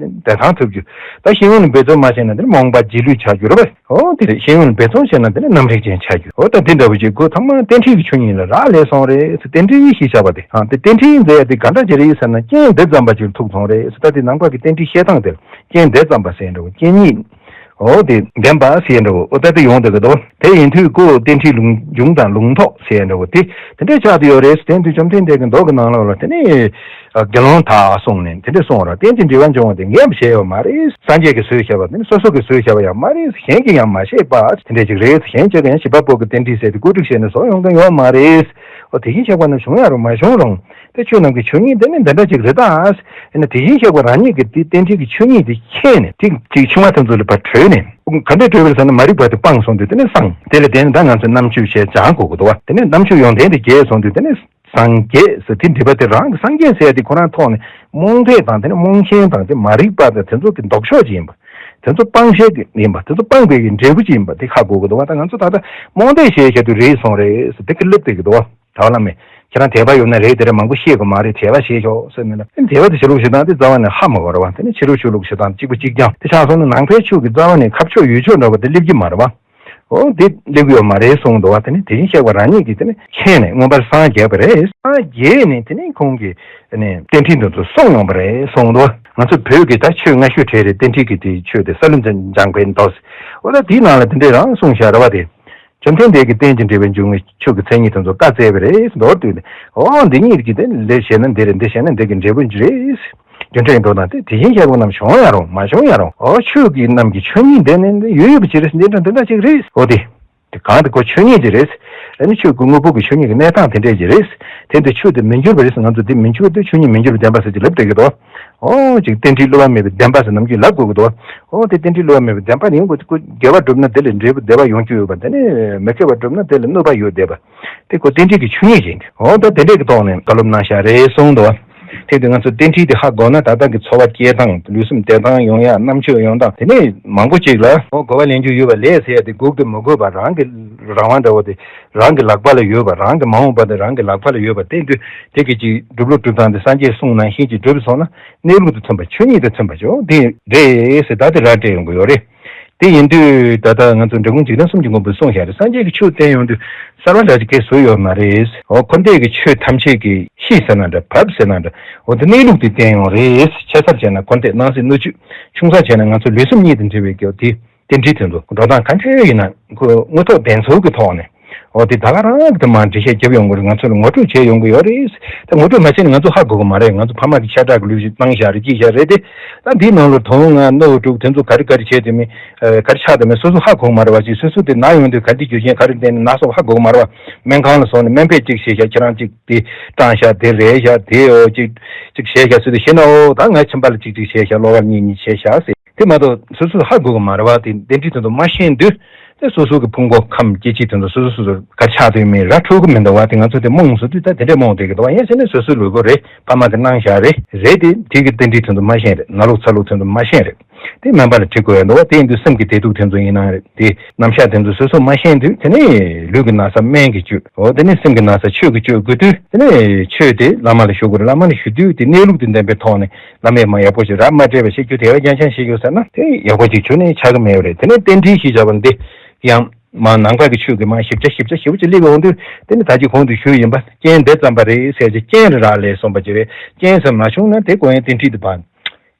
བདེ་ཐང་ཐོབ་རྒྱུ། ད་ཤེས་ཡོན་ལ་འབད་བརྩོན་མ་བྱས་ན་དེ་ནི་རྨོངས་པ་རྗེས་ལུས་ཆགས་རྒྱུ་རེད་པ། འོ་དེ་རེད། ཤེས་ཡོན་ལ་འབད་བརྩོན་བྱས་ན་དེ་ནི་རྣམ་རིག་ཅན་ཆགས་རྒྱུ། འོ་ད་དེ་འདྲ་བོ་ཅིག་ཁོ་ཚང་མ་རྟེན་འབྲེལ་གྱི་ཆོས་ཉིད་ལ་རག་ལས་སོང་རེད། རྟེན་འབྲེལ་ཞེས་བྱ་བ་དེ་ཨ་དེ་རྟེན་འབྲེལ་མཛད་ཡ་དེ་ག་འདྲ་ཅིག་རེད་ཟེར་ན་རྐྱེན་འདི་ཙམ་པ་ཅིག་ལ་ཐུག་སོང་རེད་ཟེར། ད་དེ་ནང་པ་གི་རྟེན་འབྲེལ་བཤད་སྟངས་དེར་རྐྱེན་འདི་ཙམ་པ་ཟེར་འདྲ་བོ་རྐྱེན་ཉིད། འོ་དེ་བདེན་པ་ཟེར་འདྲ་བོ་འོ་ད་དེ་ཡོང་བསྡད་ཀྱི་འདུག་དེ་ཡིན་དུས་ཀོ་རྟེན་འབྲེལ་ལུང་འབྱུང་དང་ལུང་རྟོགས་ཟེར་འདྲ་བོ་དེ་དེ་འདྲས་ཆགས་བསྡད་ཡོད་རེད། དེ་དུས་བཅོམ་ལྡན་འདས་ཀྱི་མདོ་གི་ནང་ལོགས་ལ་དེ་ནས་དགེ་སློང་དག་གསུངས་ནས་དེ་འདྲས་གསུངས་ར། རྟེན་ཅིང་འབྲེལ་བར་འབྱུང་བ་དེ་ངས་བྱས་ཡོད་མ་རེད། སངས་རྒྱས་ཀྱིས་བཟོས་བཞག་པ་དེ་ནི་སོ་སོ་གིས་བཟོས་བཞག་པ་ཡང་མ་རེད། གཞན་གྱིས་ཡང་མ་བཤད་པ་དེ་འདྲས་ཅིག་རེད། གཞན་གཅིག་གིས་ཡང་བྱིས་པ་པོ་གི་རྟེན་འབྲེལ་ཟེར་དེ་བཀོད་སྒྲིག་བྱས་ནས་བཟོ་ཡོང་མཁན་ཡོད་མ་རེད། འོ་དེ་བཞིན་གཤེགས་པ་རྣམས་བྱུང་ཡང་རུང་མ་བྱུང་རུང་། དེ་ཆོས་རྣམས་ཀྱི་ཆོས་ཉིད་འདི་ནི་འདི་འདྲ་ཅིག་རེད་ད། ཨ་ནི་དེ་བཞིན་གཤེགས་པ་རང་ཉིད་ཀྱིས་དེ་རྟེན་འབྲེལ་གྱི་ཆོས་ཉིད་དེ་མཁྱེན་ནས་དེ་ཅིག་ཕྱི་མ་དེ་ཚོ་ལ་ཕར་བྲོས་ནས་ག་འདྲས་བྲོས་པ་རེད་ཟེར་ན་མ་རིག་པ་དེ་སྤངས་སོང་དུས་དེ་ནི་སངས། དེ་ལས་དེ་ནི་ད་ང་ཚོས་རྣམ་དཔྱོད་བྱས་སྦྱང་དགོས་ཀྱི་འདུག་བ། དེ་ནི་རྣམ་དཔྱོད་ཡོན་ཏན་དེ་རྒྱས་སོང་དུས་དེ་ནི་སངས་རྒྱས་ཟེར་དེ་འདྲི་བ་དེ་རང་གི་སངས་རྒྱས་ཟེར་ཡ་དེ་ཁོ་རང་ཐོག་ནས་རྨོངས་དད་དང་དེ་ནི་རྨོངས་ཞེན་དང་དེ་མ་རིག་པ་དང་དེ་ཚོ་གི་ལྡོག་ཕྱོགས་ཅིག་ཡིན་པ། དེ་ཚོ་སྤངས་བྱས་ཀྱི་ཡིན་པ། དེ་ཚོ་སྤངས་པའི་གི་འབྲས་བུ་ཅིག་ཡིན་པ་དེ་ཧ་གོ་དགོས་འདུག་བ། ད་ང་ཚོ་ད་ལྟ་རྨོངས་དད་བྱས་བྱས་དུས་རེད་སོང་རེད་ཟེར་དེ་གི་སླེབས་བསྡད་ཀྱི་འདུག་བ། ད་བ་ལ་མེ། ཁྱེད་རང་དད་པ་ཡོད་ན་རེད། དེ་རེད་མང་པོ་ཤེས་དགོས་མ་རེད། དད་པ་བྱེད་ཤོག་ཟེར་ནས་ལ། དེ་དད་པ་དེ་ཆོས་ལུགས་ཞེ་སྡང་དེ་རྩ་བ་ནས་ཧ་མ་གོ་ར་བ། དེ་ནི་ཕྱི་རོལ་ཆོས་ལུགས་ཞེ་སྡང་གཅིག་པ་གཅིག་རྐྱང་དེ་ཆགས་སོང་ན་ནང་པའི་ཆོས་ཀྱི་རྩ་བ་ནས་ཁ་ཕྱོགས་ཡུལ་ཕྱོགས་འདྲ་བ་དེ་སླེབས་ཀྱི་མ་རེད་བ། འོ་དེ་སླེབས་ཀྱི་ཡོད་མ་རེད་གསུངས་འདུག་བ། དེ་ནི་དེ་བཞིན་གཤེགས་པ་རང་ཉིད་ཀྱིས་དེ་ནི་མཁྱེན་ནས་མངོན་པར་སངས་རྒྱས་པ་རེད། སངས་རྒྱས་ནས་དེ་ནི་ཁོང་གིས་དེ་ནི་རྟེན་འབྲེལ་འདི་ཚོ་གསུངས་ཡོང་པ་རེད་གསུངས་འདུག་ང་ཚོ་བོད་ཀྱི་ད་ཆོས་སྔ་ཤོས་གྲས་རེད། རྟེན་འབྲེལ་གྱི་དེ་ཆོས་དེ་ས་ལུ་འཇམ་དཔལ་མདོ། འོ་ད་དེའི་ནང་ལ་དེ་འདྲས་རང་གསུངས་བཞག་རེད་བ། དེ། བཅོམ་ལྡན་འདས་ཀྱིས་རྟེན་ཅིང་འབྲེལ་བར་འབྱུང་བའི་ཆོས་ཀྱི་མཚན་ཉིད་དེ་ཚོ་བཀའ་སྩལ་བ་རེད། མདོར་བསྡུས་ནས། འོ་འདི་ཉིད་ཀྱིས་དེ་འདི་བྱས་ན་འདི་རེད། འདི་བྱས་ན་འདི་གི་འབྲས་བུ་འདི་རེད། རྒྱུ་འབྲས་འགྲོ་སྟངས་དེ་དེ་བཞིན་གཤེགས་པ་རྣམས་བྱུང་ཡང་རུང་མ་བྱུང་ཡང་རུང་། འོ་ཆོས་ཀྱི་རྣམས་ཀྱི་ཆོས་ཉིད་འདི་ནི་ཡོད་ཡོད་པ་ཅིག་རེད། འདི་འདྲ་འདི་འདྲ་ཅིག་རེད། འོ་དེ། དེ་གང་དེ་ཁོ་ཆོས་ཉིད་ཅིག་རེད། ཨ་ནི་ཆོས་ཀྱི་དངོས་པོ་གི་ཆོས་ཉིད་ཀྱི་གནས་སྟངས་དེ་འདྲས་ཅིག་རེད། དེ་འདི་ཆོས་དེ་མི་འགྱུར་བ་རེད། ང་ཚོ་འདི་མི་འགྱུར་དེ་ཆོས་ཉིད་མི་འགྱུར་བའི་བདེན་པ་ཟེར་གྱི་ལབ་བསྡད་ཀྱི་འདུག་འོ་ཅིག་རྟེན་འབྲེལ་བསླུ་བ་མེད་པའི་བདེན་པ་ཟེར་ནམ་རྒྱུན་ལབ་དགོས་ཀྱི་འདུག་འོ་དེ་རྟེན་འབྲེལ་བསླུ་བ་མེད་པའི་བདེན་པ་ཡིན་དགོས། དེ་ཁོ་དགེ་བ་བསྒྲུབ་ན་དེ་ལས་འབྲས་བུ་བདེ་བ་ཡོང་རྒྱུ་ཡོད་པ། དེ་ནས་མི་དགེ་བ་བསྒྲུབ་ན་དེ་ལས་གནོད་པ་ཡོད་བསྡད་པ། དེ་ཁོ་རྟེན་འབྲེལ་གྱི་ཆོས་ཉིད་ཡིན་ཏེ། འོ་ད་དེ་འདྲས་ཀྱི་ཐོག་ནས་བཀའ་སློབ་གནང་བཞག་རེད་གསུངས་འདུག་དེ་དུས་ང་ཚོ་རྟེན་འབྲེལ་དེ་ཧ་གོ་ན་ད་ལྟ་གི་འཚོ་བ་སྐྱེལ་སྟངས། ལུས་སེམས་བདེ་ཐང་ཡོང་ཡ། རྣམ་དཔྱོད་ཡོང་སྟངས། དེ་ནས་མང་པོ་ཅིག་ལ་འོ་གོ་བ་ལེན་རྒྱུ་ཡོད་པ་ལས་ཟེར་ཡ་དེ་སྒུག་ཏུ་མི་དགོས་པ། རང་གི་རང་དབང་འདྲ་བོ་དེ་རང་གི་ལག་པ་ལ་ཡོད་པ། རང་གི་མ་འོངས་པ་དེ་རང་གི་ལག་པ་ལ་ཡོད་པ། དེ་དུས་དེ་གི་ཅིག་སྒྲུབ་ལུགས་སྒྲུབ་སྟངས་དེ་སངས་རྒྱས་གསུང་ནང་བཞིན་ཅིག་སྒྲུབ་སོང་ན་གནས་ལུགས་དང་མཐུན་པ། ཆོས་ཉིད་དང་མཐུན་པ་ཅིག་དེ་རེད་ཟེར། ད་དེ་ར་སྤྲད་ཡོང་གི་ཡོད་རེད། དེ་ཡིན་དུས་ད་ལྟ་ང་ཚོ་འབྲི་གུང་འཇིག་རྟེན་གསུམ་གྱི་མགོན་པོས་གསུངས་བཞག་རེད། སངས་རྒྱས་ཀྱི་ཆོས་བསྟན་ཡོང་དུས་གསར་བ་འདྲ་ཅིག་གས་བཟོས་ཡོད་མ་རེད། འོ་འཁོར་འདས་ཀྱི་ཆོས་ཐམས་ཅད་ཀྱི་གཤིས་ཟེར་ན་འདྲ། བབས་ཟེར་ན་འདྲ། འོ་དེ་གནས་ལུགས་དེ་བསྟན་ཡོང་རེད། ཆེ་སར་བྱས་ན་འཁོར་འདས་སྣང་སྲིད་སྣོད་བཅུད། ཆུང་སར་བྱས་ན་ང་ཚོ་ལུས་སེམས་གཉིས་དང་འབྲེལ་བའི་རྒྱུ་དེ། རྟེན་འབྲེལ་དེ་ཚོ་འགྲོ་སྟངས་ག་འདྲ་ཡིན་ན་ཁོ་དངོས་ཐོག་བདེན་འཚོལ་གྱི་ཐོག་ནས། འོ་དེ་ད་ག་རང་གི་དུ་མ་འགྲེལ་བཤད་རྒྱབ་ཡོང་གི་རེད། ང་ཚོ་ལ་ངོ་སྤྲོད་བྱས་ཡོང་གི་ཡོད་རེད། ད་ངོ་སྤྲོད་མ་བྱས་ན་ང་ཚོ་ཧ་གོ་གི་མ་རེད། ང་ཚོ་ཕ་མ་གི་ཤ་ཁྲག་གི་ལུས་ཤིག་བཏང་བཞག་རེད། སྐྱེས་བཞག་རེད་དེ། ད་འདིའི་ནང་ལོགས་དོན་ལྔ་རྣོ་དྲུག་དེ་ཚོ་ག་རེ་ག་རེ་བྱས་དེ་མིན། ག་རེ་ཆགས་དེ་མིན་སོ་སོ་ཧ་གོ་གི་མ་རེད་བ། ཅིག་སོ་སོ་དེ་ན་ཡོང་དུས་ག་འདྲ་རྒྱུ་རྐྱེན་ག་རེ་བསྟན་ནས་ན་སོགས་ཧ་གོ་གི་མ་རེད་བ། སྨན་ཁང་ལ་སོང་ནས་སྨན་པས་ཅིག་བྱས་བཞག་ཁྱེད་རང་ཅིག་དེ་སྐྲངས་བཞག་དེ་རལ་བཞག་དེ་ཨོ་ཅིག་ཅིག་བྱས་བཞག་ཟེར་དུས་ཤེས་ན། ཨོ་ད་ངའི་ཁྱིམ་པ་ལ་ཅིག་ཅིག་བྱས་བཞག་གློ་བ་གཉིས་གཉིས་བྱས་བཞག་ཟེར། དེ་མ་གཏོགས་སོ་སོས་ཧ་གོ་གི་མ་རེད་བ། དེ་རྟེན་འབྲེལ་དེ་ཚོ་མ་ཤེས་དུས་དེ་སོ་སོ་གི་ཕུང་པོ་ཁམས་སྐྱེ་མཆེད་དེ་ཚོ་སོ་སོ་སོ་སོ་ག་ཆགས་དོན་མིན་ར་འཕྲོད་གི་མི་འདུག་བ། དེ་ང་ཚོ་དེ་རྨོངས་སོང་དུས་ད་དེ་འདྲས་རྨོངས་བསྡད་གི་འདུག་བ། ཡིན་ཟེར་ནས་སོ་སོའི་ལུས་པོ་རེད། ཕ་མ་གི་གནང་བཞག་རེད། རེད་དེ་དེ་གི་རྟེན་འབྲེལ་དེ་ཚོ་མ་ཤེས་རེད། ན་ལུགས་ཚ་ལུགས་དེ་ཚོ་མ་ཤེས་རེད། དེ་སྨན་པ་ལ་དྲི་དགོས་ཡ་འདུག་བ། དེ་ཡིན་དུས་སེམས་ཀྱི་བདེ་སྡུག་དེ་ཚོ་ཡིན་ན་རེད། དེ་རྣམ་གཞག་དེ་ཚོ་སོ་སོ་མ་ཤེས་དུས་དེ་ནས་ལུས་ཀྱི་ན་ཚ་སྨན་གྱིས་བཅོས། འོ་དེ་ནས་སེམས་ཀྱི་ན་ཚ་ཆོས་ཀྱིས་བཅོས་དགོས་དུས་དེ་ནས་ཆོས་དེ་བླ་མ་ལ་ཞུ་དགོས་རེད། བླ་མ་ལ་ཞུ་དུས་དེ་གནས་ལུགས་དེ་བདེན་པའི་ཐོག་ནས་བླ་མས་མ་ཡག་པོ་ཞིག་ར་མ་སྤྲད་པ་ཞིག་རྒྱུ་དེ་བས་རྒྱང་ཆང་ཞིག་ཡོད་ཟེར་ན་དེ་ཡག་པོ་ཅིག་བྱུང་ནས་ཆགས་ཀྱི་མེད་པ་རེད། དེ་ནས་རྟེན་འབྲེལ་ཞེས་བྱ་བ་འདི་ཡང་མ་ནང་པ་གི་ཆོས་ཀྱི་མ་ཞིབ་ཆ་ཞིབ་ཆ་ཞིབ་ཆ་སླེབས་ཡོང་དུས་དེ་ནི་ད་ཅི་གོང་དུ་ཞུས་ཡིན་པ་རྐྱེན་འདི་ཙམ་པ་རེད་ཟེར་གྱི་རྐྱེན་རེ་རག་ལས་སོང་པ་ཅི་རེད། རྐྱེན་ཟེར་མ་བྱུང་ན་དེ་ཀོ་ཡན་རྟེན་འབྲེལ་དུ་བ་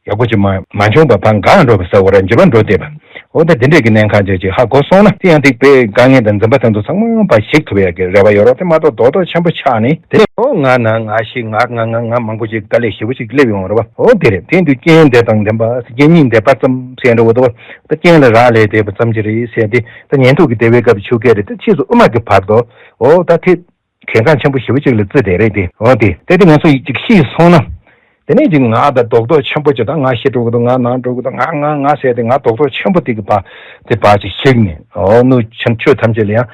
ཡག་པོ་ཅིག་མ་མ་བྱུང་པ་ཕར་འགག་འགྲོ་བ་ཟེར་བ་ར་འཇིག་པ་འགྲོ་བསྡད་པ། འོ་ད་དེ་འདྲས་ཀྱི་གནད་འགག་ཅིག་ཅིག་ཧ་གོ་སོང་ན་དེ་ཡང་དེ་དཔེ་དཀའ་ངལ་དང་འཛིན་པ་དེ་ཚོ་ཚང་མ་ཕར་ཞིག་ཐུབ་ཡག་གི་རེ་བ་ཡོད་རོགས། དེ་མ་གཏོགས་རྡོག་རྡོག་ཆེན་པོ་ཆགས་ནས་དེ་ནས་འོ་ང་ན་ང་ཤི་ང་ང་ང་ང་མང་པོ་ཅིག་དཀའ་ལས་ཞེ་པོ་ཅིག་སླེབས་ཡོང་རེད་བ། འོ་དེ་རེད། དེ་དུས་རྐྱེན་འདི་དང་ལྡན་པ་རྐྱེན་གཉིས་ལྡན་པ་ཙམ་ཟེར་འགྲོ་བ་དོ། ད་རྐྱེན་ལ་རག་ལས་བསྡད་པ་ཙམ་ཅིག་རེད་ཟེར་ཏེ་ད་ཉན་ཐོས་ཀྱི་དེ་བའི་སྐབས་ཆོས་སྐད་རེད། ད་ཕྱིས་སུ་དབུ་མ་གི་བར་དུ་འོ་ད་དེ་གལ་འགངས་ཆེན་པོ་ཞེ་པོ་ཅིག་ལ་བརྩི་དེ་རེད་དེ། འོ་དེ་དེ་དེ་ང་ཚོ་ཡིག་ཅིག་ཤེས་སོང་ན། དེ་ནས་ཅིག་ང་ད་རྡོག་རྡོག་ཆེན་པོ་ཅིག་ད་ང་ཤི་འགྲོ་གི་འདུག་ང་ན་འགྲོ་གི་འདུག་ང་ང་ང་ཟེར་ཏེ་ང་རྡོག་རྡོག་ཆེན་པོ་དེ་གི་བ་དེ་བ་ཅིག་ཞིག་ནས་འོ་ནུ་ཆེན་ཆོས་ཐམས་ཅད་ལ་ཡང་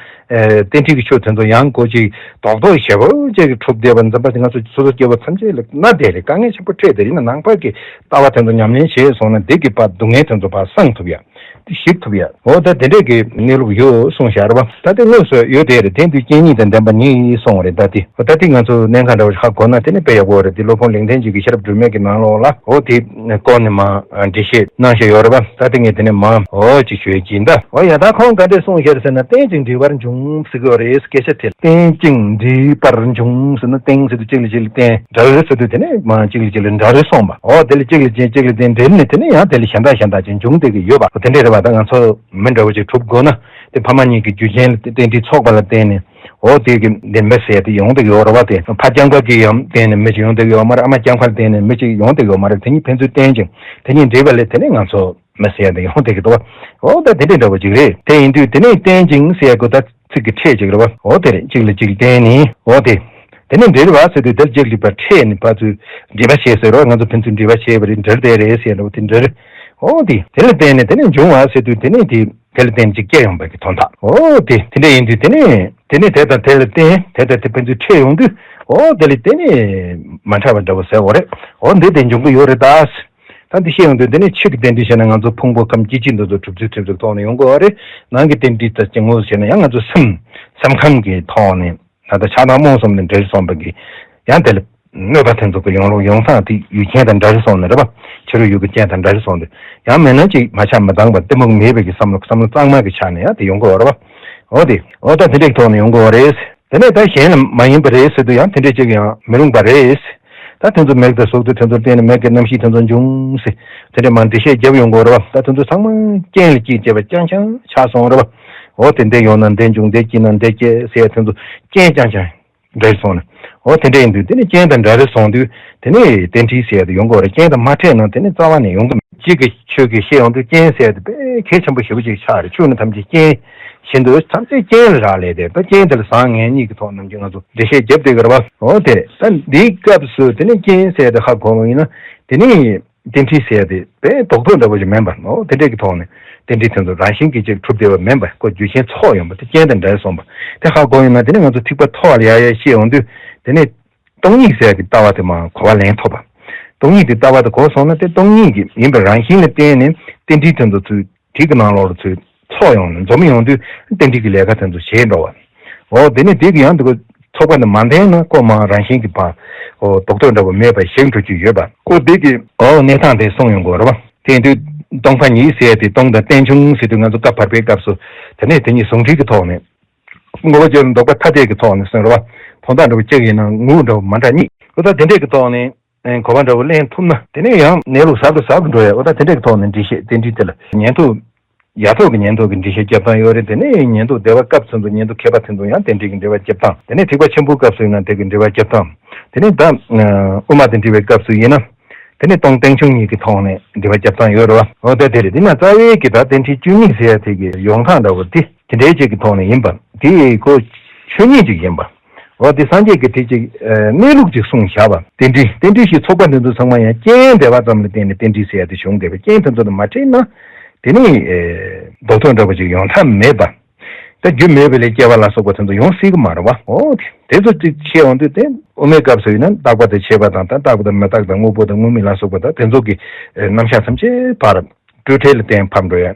རྟེན་འབྲེལ་གྱི་ཆོས་དེ་ཚོ་ཡང་གོ་ཅིག་རྡོག་རྡོག་ཞེ་པོ་ཅིག་གི་གྲུབ་བསྡད་པ་འཛིན་པ་དེ་ང་ཚོ་སོ་སོ་སྐྱེ་བོ་ཐམས་ཅད་ལ་ན་དེ་རེད། དཀའ་ངལ་ཆེན་པོ་འཕྲད་དེ་རེད་ན་ནང་པ་གི་ལྟ་བ་དེ་ཚོ་ཉམས་ལེན་བྱས་སོང་ན་དེ་གི་བ་སྡུག་བསྔལ་དེ་ཚོ་བ་སངས་ཐུབ་ཡ། དེ་ཞིག་ཐུབ་ཡ། འོ་ད་དེ་འདྲས་ཀྱི་གནས་ལུགས་ཡོད་གསུངས་བཞག་རེད་བ། ད་དེ་དངོས་སུ་ཡོད་དེ་རེད། དེ་དུས་རྐྱེན་གཉིས་དང་ལྡན་པ་ཉིད་གསུངས་རེད། ད་དེ་འོ་ད་དེ་ང་ཚོ་གནད་འགག་འདྲ་བོ་ཧ་གོ་ན་དེ་ནི་དཔེ་ཡག་པོ་རེད། དེ་སློབ་དཔོན་ལེགས་ལྡན་འབྱེད་ཀྱི་ཤེས་རབ་སྒྲོན་མེ་གི་ནང་ལོགས་ལ་འོ་དེ་སྐོར་ནས་མ་འགྲེལ་བཤད་གནང་བཞག་ཡོད་རེད་བ། ད་དེ་ངས་དེ་ནས་མ་འོ་ཅིག་ཞུ་ཡ་གྱིན་ད། འོ་ཡ་ད་ཁོང་ག་འདྲས་གསུངས་བཞག་ཟེར་ན་རྟེན་ཅིང་འབྲེལ་བར་འབྱུང་ཟེར་གི་ཡོད་རེད། སྐད་ཆ་དེ་རྟེན་ཅིང་འབྲེལ་བར་འབྱུང་ཟེར་ན་རྟེན་ཟེར་དུས་གཅིག་ལ་གཅིག་ལ་རྟེན། འབྲེལ་ཟེར་དུས་དེ་ནས་མ་གཅིག་ལ་གཅིག་ལ་འབྲེལ་རེ་སོང་བ། འོ་དེ་ལ་གཅིག་ལ་གཅིག་གཅིག་ལ་དེ་འབྲེལ་ནས་དེ་ནས་ཡང་དེ་ལ་གཞན་དག་གཞན་དག་ཅིག་འབྱུང་བསྡད་ཀྱི་ཡོད་པ། འོ་དེ་འདྲས་རེད་བ། ད་ང་ཚོ་མི་འདྲ་བོ་ཅིག་གྲུབ་དགོས་ན་དེ་ཕ་མ་གཉིས་ཀྱི་རྒྱུ་རྐྱེན་ལ་རྟེན་འབྲེལ་ཚོགས་པ་ལ་བརྟེན་ནས་འོ་དེ་གི་དེ་མི་ཟེར་དེ་ཡོང་བསྡད་ཀྱི་ཡོད་རེད་བ། དེ་ཕ་རྐྱང་པ་གི་ཡང་བརྟེན་ནས་མི་ཅིག་ཡོང་བསྡད་ཀྱི་ཡོད་མ་རེད། ཨ་མ་རྐྱང་པ་ལ་བརྟེན་ནས་མི་ཅིག་ཡོང་བསྡད་ཀྱི་ཡོད་མ་རེད། དེ་གཉིས་ཕན་ཚུན་བརྟེན་ཅིང་དེ་གཉིས་འབྲེལ་བ་ལས་དེ་ནས་ང་ཚོ་མི་ཟེར་ཡ་དེ་ཡོང་བསྡད་ཀྱི་འདུག་བ། འོ་ད་དེ་འདྲས་འདྲ་བོ་ཅིག་རེད། དེ་ཡིན་དུས་དེ་ནས་རྟེན་ཅིང་ཟེར་ཡ་གོ་ད། ཚིག་གི་ཕྲད་ཅིག་རེད་བ། འོ་དེ་རེད། གཅིག་ལ་གཅིག་བརྟེན་ནས་འོ་དེ། དེ་ནས་འབྲེལ་བ་ཟེར་དུས་དེར་གཅིག་ལ་པ་ཕྲད་ནས་ཕར་ཚུར་འབྲེལ་བ་བྱས་ཟེར་རོ། ང་ཚོ་ཕན་ཚུན་འབྲེལ་བ་བྱས་པ་རེད། འབྲེལ་དེ་རེད་ཟེར་རོ། དེ་འབྲེལ། འོ་དེ་དེ་ལ་བརྟེན་ནས་དེ་ནས་འབྱུང་བ་ཟེར་དུས་དེ་ནས་དེ་དེ་ལ་བརྟེན་ཅིག་སྐྱེ་ཡོང་བའི་གི་དོན་དག་འོ་དེ་དེ་འདྲ་ཡིན་དུས་དེ་ནས་དེ་ནས་དེ་དང་དེ་ལ་བརྟེན་དེ་དང་དེ་ཕན་ཚུན་ཕྲད་ཡོང་དུས་འོ་དེ་ལ་བརྟེན་ནས་མ་འཁྲབ་པ་འདྲ་བོ་ཟེར་བ་རེད། འོ་འདི་དེ་འབྱུང་གི་ཡོད་རེད་ད། ད་འདི་བཤད་ཡོང་དུས་འདི་ནི་ཆོས་ཀྱི་རྟེན་འབྲེལ་བྱས་ན་ང་ཚོ་ཕུང་པོ་ཁམས་སྐྱེ་མཆེད་འདི་ཚོ་གྲུབ་ཚུལ་ཐེབས་ཚུལ་ཐོག་ནས་ཡོང་གི་ཡོད་རེད། ནང་གི་རྟེན་འབྲེལ་ལྟ་ཅི་ངོས་བྱས་ན་ཡང་ང་ཚོ་སེམས་སེམས་ཁམས་ཀྱི་ཐོག་ནས་ད་ལྟ་ཆགས་སྡང་རྨོངས་གསུམ་ལས་འབྲེལ་སོང་བ་གི་ཡང་དེ་ལ་གནོད་པ་དེ་ཚོ་གི་ཡོང་ལུགས་ཡོང་སྟངས་དེ་ཡུལ་རྐྱེན་དང་འདྲ་རེ་སོང་ནས་རེད་པ། ཕྱི་རོལ་ཡུལ་གྱི་རྐྱེན་དང་འདྲ་རེ་སོང་དུས་ཡང་མེད་ན་ཅིག་མ་ཆགས་མི་འདང་བ་གཏི་མུག་མེད་པའི་གི་བསམ་བློ་བསམ་བློ་གཙང་མ་གི་ཆ་ནས་ཡང་དེ་ཡོང་གི་ཡོད་རེད་པ། འོ་དེ་འོ་ད་དེ་འདྲའི་ཐོག་ནས་ཡོང་གི་ཡོད་རེད། དེ་ནས་ད་གཞན་ལ་མ་ཡིན་པ་རེད་ཟེར་དུས་ཡང་དེ་འདྲས་ཅིག་ཡང་མི་རུང་བ་རེད། ད་དེ་ཚོ་མེད་དང་ཟུག་དུས་དེ་ཚོར་བརྟེན་ནས་མེད་ཀྱི་རྣམ་ཤེས་དེ་ཚོ་འབྱུང་སྲིད། དེ་འདྲས་མ་འགྲེལ་བཤད་རྒྱབ་ཡོང་གི་རེད་བ། ད་དེ་ཚོ་ཚང་མ་རྐྱེན་ལ་སྐྱེས་བྱས་པ་རྐྱང་རྐྱང་ཆགས་སོང་རེད་བ། འོ་དེ་འདྲས་ཡོང་ན་འདྲས་འབྱུང་འདྲས་སྐྱེས་ན་འདྲས་སྐྱེ་ཟེར་ཡ་དེ་ཚོ་རྐྱེན་རྐྱང་རྐྱང་འདྲ་སོང་ནས། འོ་དེ་འདྲས་ཡིན་དུས་དེ་ནི་རྐྱེན་དང་འདྲ་རེ་སོང་དུས་དེ་ནི་རྟེན་འབྲེལ་ཟེར་ཡ་དེ་ཡོང་གི་རེད། རྐྱེན་དང་མ་འཕྲད་ན་དེ་ནི་རྩ་བ་ནས་ཡོང་གི་མེད། གཅིག་གི་ཆོས་ཀྱི་བཤད་ཡོང་དུས་རྐྱེན་ཟེར་ཡ་དེ་དཔེ་གལ་ཆེན་པོ་ཞེ་པོ་ཅིག་ཆགས་རེད། ཆོས་ནི་ཐམས་ཅད་རྐྱེན། བཞིན་དུ་ཐམས་ཅད་རྐྱེན་ལ་རག་ལས་ཏེ་ད་རྐྱེན་དེ་ལ་བཟང་ངན་གཉིས་ཀྱི་ཐོག་ནམ་རྒྱུན་ང་ཚོ་འགྲེལ་བཤད་རྒྱབ་བསྡད་ཀྱི་རེད་བ། འོ་དེ་རེད། ད་འདིའི་སྐབས་སུ་དེ་ནས་རྐྱེན་ཟེར་ཏེ་ཧ་གོ་བ་ཡིན་ན་དེ་ནས་རྟེན་འབྲེལ་ཟེར་ཏེ་དཔེ་རྡོག་རྡོག་འདྲ་པོ་ཞིག་མིན་པ། འོ་དེ་འདྲས་ཀྱི་ཐོག་ནས་རྟེན་འབྲེལ་དེ་ཚོ་རང་བཞིན་གྱིས་ཅིག་གྲུབ་བསྡད་པ་མིན་པ། ཁོ་རྒྱུ་རྐྱེན་ཚོགས་ཡོང་བ་དེ་རྐྱེན་དང་འདྲ་སོང་བ་དེ་ཧ་གོ་ཡིན་ན་དེ་ནས་ང་ཚོ་ཐེག་པ་མཐོ་བ་ལ་ཡར་ཡར་བཤད་ཡོང་དུས་དེ་ནས་སྟོང་ཉིད་ཟེར་ཏེ་ལྟ་བ་དེ་མར་གོ་བ་ལེན་ཐུབ་པ། སྟོང་ཉིད་དེ་ལྟ་བ་དེ་གོ་སོང་ན་དེ་སྟོང་ཉིད་ཀྱི་ཡིན་པའི་རང་བཞིན་ལ་བརྟེན་ནས་རྟེན་འབྲེལ་དེ་ཚོ་ཚུར། དེ་གི་ནང་ལོགས་ལ་ཚུར་ཚོགས་ཡོང་ནས་འཛོམས་ཡོང་དུས་རྟེན་འབྲེལ་གྱི་ལས་ཀ་དེ་ཚོ་བྱེད་འགྲོ་བ། འོ་དེ་ནས་དེ་གི་ཡང་དེ་གི་ཚོགས་པ་འདི་མ་ལྡན་ན་ཁོ་མ་རང་བཞིན་གྱི་བར་འོ་རྡོག་རྡོག་འདྲ་བོ་མེད་པ་ཞིག་འགྲོ་རྒྱུ་ཡོད་པ། ཁོ་དེ་གི་འོ་གནས་སྟངས་དེ་གསུངས་ཡོང་གི་ཡོད་རེད་བ། དེ་ཡིན་དུས་སྟོང་པ་ཉིད་ཟེར་ཏེ་སྟོང་དང་རྟེན་བྱུང་ཟེར་དུས་ང་ཚོ་སྐབས་བར་པའི་སྐབས་སུ་དེ་ནས་དེ་གཉིས་ཟུང་འབྲེལ་གྱི་ཐོག་ནས་ངོ་བོ་སྦྱོར་ལྡོག་པ་ཐ་དད་ཀྱི་ཐོག་ནས་གསུངས་རེད་བ། དོན་དག་འདྲ་བོ་གཅིག་ཡིན་ན་ངོ་བོ་འདྲ་བོ་མ་འདྲ་གཉིས། འོ་ད་དེ་འདྲས་ཀྱི་ཐོག་ནས། གོ་བ་འདྲ་བོ་ལེན་ཐུབ་ན་དེ་ནས་ཡང་གནས་ལུགས་ཟབ་ཏུ་ཟབ་ཏུ་འགྲོ་ཡ། འོ་ད་དེ་འདྲའི་ཐོག་ནས་འགྲེལ་བཤད་རྟེན་འབྲེལ་དེ་ལ་ཉན་ཐོས་ཡ་ཐོག་གི་ཉན་ཐོས་ཀྱི་འགྲེལ་བཤད་རྒྱབ་སྟངས་ཡོད་རེད། དེ་ནས་ཉན་ཐོས་སྡེ་པ་སྐབས་སུ་ཚོ་ཉན་ཐོས་མཁས་པ་དེ་ཚོ་ཡང་རྟེན་འབྲེལ་གྱི་འགྲེལ་པ་རྒྱབ་སྟངས། དེ་ནས་ཐེག་པ་ཆེན་པོའི་སྐབས་སུ་ཡིན་ན་དེ་གི་འགྲེལ་པ་རྒྱབ་སྟངས། དེ་ནས་ད་དབུ་མ་དང་འབྲེལ་བའི་སྐབས་སུ་ཡིན་ན་དེ་ནས་སྟོང་རྟེན་བྱུང་གཉིས་ཀྱི་ཐོག་ནས་འགྲེལ་པ་རྒྱབ་སྟངས་ཡོད་རེད་བ། འོ་ད་དེ་རེད། དེ་ན་རྩ་བའི་གི་ད་རྟེན་འབྲེལ་བཅུ་གཉིས་ཟེར་ཡ་དེ་གི་ཡོང་སྟངས་འདྲ་བོ་དེ་དེ་འདྲའི་ཅིག་གི་ཐོག་ནས་ཡིན་པ་དེ་ཁོ་ཆོས་ཉིད་ཅིག་ཡིན་པ། འོ་དེ་སངས་རྒྱས་ཀྱིས་དེ་ཅིག་གནས་ལུགས་ཅིག་གསུངས་བཞག་པ། རྟེན་འབྲེལ་རྟེན་འབྲེལ་ཞེས་ཚོགས་པ་འདི་ཚོ་ཚང་མ་ཡང་རྐྱེན་འབད་པ་ཙམ་ལ་བརྟེན་ནས་རྟེན་འབྲེལ་ཟེར་ཡ་དེ་བྱུང་བསྡད་པས། རྐྱེན་དེ་ཚོ་དང་མ་འཕྲད་ན་དེ་ནི་རྡོག་རྡོག་འདྲ་པོ་ཅིག་ཡོང་ཐབས་མེད་པ། ད་རྒྱུ་མེད་པ་ལས་སྐྱེ་བ་ལ་སོགས་པ་དེ་ཚོ་ཡོང་སྲིད་ཀྱི་མ་རེད་བ། འོ་དེ་དེ་ཚོ་ཅིག་བཤད་འོང་དུས་དེ་དབུ་མའི་སྐབས་སུ་ཡིན་ན་རྟག་པ་དང་ཆད་པ་དང་ད་རྟག་པ་དང་མི་རྟག་དང་དངོས་པོ་དང་དངོས་མེད་ལ་སོགས་པ་ད་དེ་ཚོ་གི་རྣམ་གཞག་ཐམས་ཅད་བར། སྤྲོས་བྲལ་ལ་གཏན་ཕབ་འགྲོ་ཡ།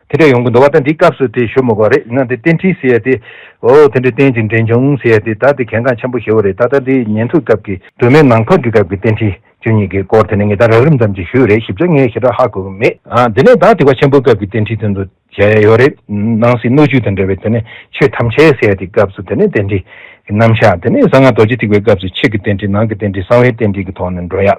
དེ་འདྲ་ཡོང་གི་འདུག་བ། ད་འདི་སྐབས་སུ་དེ་ཞུ་མི་དགོས་རེད་ན། དེ་རྟེན་འབྲེལ་ཟེར་ཡ་དེ། འོ་དེ་འདྲ་རྟེན་ཅིང་འབྲེལ་འབྱུང་ཟེར་ཡ་དེ་ད་དེ་གལ་འགངས་ཆེན་པོ་ཞེ་པོ་རེད། ད་ལྟ་དེ་ཉན་ཐོས་སྐབས་ཀྱི་སྒྲོན་མེ་ནམ་མཁའ་གི་སྐབས་ཀྱི་རྟེན་འབྲེལ་བཅུ་གཉིས་ཀྱི་སྐོར་དེ་ནི་ངས་ད་རགས་རིམ་ཙམ་ཅིག་ཞུས་རེད། ཞིབ་ཆ་ངས་ཞེ་དྲག་ཧ་གོ་གི་མེད། ཨ་དེ་ནས་ད་དེ་བ་ཆེན་པོའི་སྐབས་ཀྱི་རྟེན་འབྲེལ་དེ་ཚོ་བྱས་ཡོད་རེད། སྣང་སྲིད་སྣོད་བཅུད་དང་འབྲེལ་བའི་དེ་ནས་ཆོས་ཐམས་ཅད་ཟེར་ཡ་དེ་སྐབས་སུ་དེ་ནས་རྟེན་འབྲེལ་གྱི་རྣམ་གཞག་དེ་ནས་གསང་སྔགས་རྡོ་རྗེ་ཐེག་པའི་སྐབས་སུ་ཆོས་ཀྱི་རྟེན་འབྲེལ་ནང་གི་རྟེན་འབྲེལ་གསང་བའི་རྟེན་འབྲེལ་གྱི་ཐོག་ནས་འགྲོ་ཡ།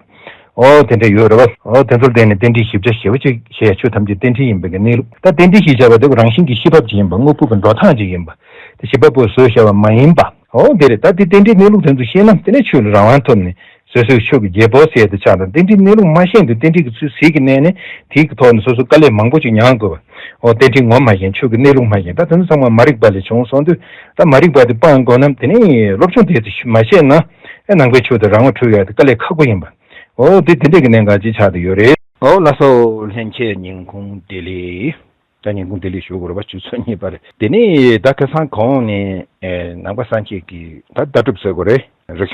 ཨོ་དེ་འདྲ་ཡོད་རེད་བ། ཨོ་དེ་ཚོར་བརྟེན་ནས་རྟེན་འབྲེལ་ཞིབ་ཆ་ཞེ་པོ་ཅིག་བཤད་ཡ། ཆོས་ཐམས་ཅད་རྟེན་འབྲེལ་ཡིན་པའི་གནས་ལུགས། ད་རྟེན་འབྲེལ་ཞེས་བྱ་བ་དེ་རང་བཞིན་གྱིས་ཤེས་བབ་ཅིག་ཡིན་པ། དངོས་པོ་གི་འགྲོ་སྟངས་ཅིག་ཡིན་པ། དེ་བྱེད་པ་པོས་བཟོས་བྱ་བ་མ་ཡིན་པ། ཨོ་དེ་རེད། ད་དེ་རྟེན་འབྲེལ་གནས་ལུགས་དེ་ཚོ་ཤེས་ན་དེ་ནས་ཆོས་ལ་རང་དབང་ཐོབ་ནས། སོ་སོའི་ཆོས་ཀྱི་རྒྱལ་པོ་ཟེར་དུ་ཆགས་དང་། རྟེན་འབྲེལ་གནས་ལུགས་མ་ཤེས་དུས་རྟེན་འབྲེལ་གྱི་ཚུལ་ཟིལ་གྱིས་མནན་ནས་དེའི་གི་ཐོག་ནས་སོ་སོ་དཀའ་ལས་མང་པོ་ཅིག་མྱངས་དགོས་པ། ཨོ་རྟེན་འབྲེལ་ངོ་མ་ཤེས། ཆོས་ཀྱི་གནས་ལུགས་མ་ཤེས། ད་དེ་ཚོ་ཚང་མ་མ་རིག་པ་ལས་བྱུང་སོང་དུས། ད་མ་རིག་པ་དེ་སྤང་དགོས་ན་དེ་ནི་སློབ་སྦྱོང་དེ་ཚོ་མ་བྱས་ན། ཨེ་ནང་པའི་ཆོས་དེ་རང་ངོ་འཕྲོད་ཡ་དེ་དཀའ་ལས་ཁག་པོ་ཡིན་པ། ཨོ་དེ་དེ་འདྲས་ཀྱི་གནད་འགག་ཅིག་ཆགས་བསྡད་ཡོད་རེད། ཨོ་ལགས་སོ། ལྷན་རྒྱས་ཉིན་གུང་བདེ་ལེགས། ད་ཉིན་གུང་བདེ་ལེགས་ཞུ་དགོས་རེད་པ། ཆུ་ཚོད་གཉིས་པ་རེད། དེ་ནས་ད་ཁ་སང་གོང་ནས་ཨེ་ནང་པ་སངས་རྒྱས་ཀྱི་ད་ལྟ་གྲུབ་ཟེར་དགོས་རེད། རིག་གཞུང་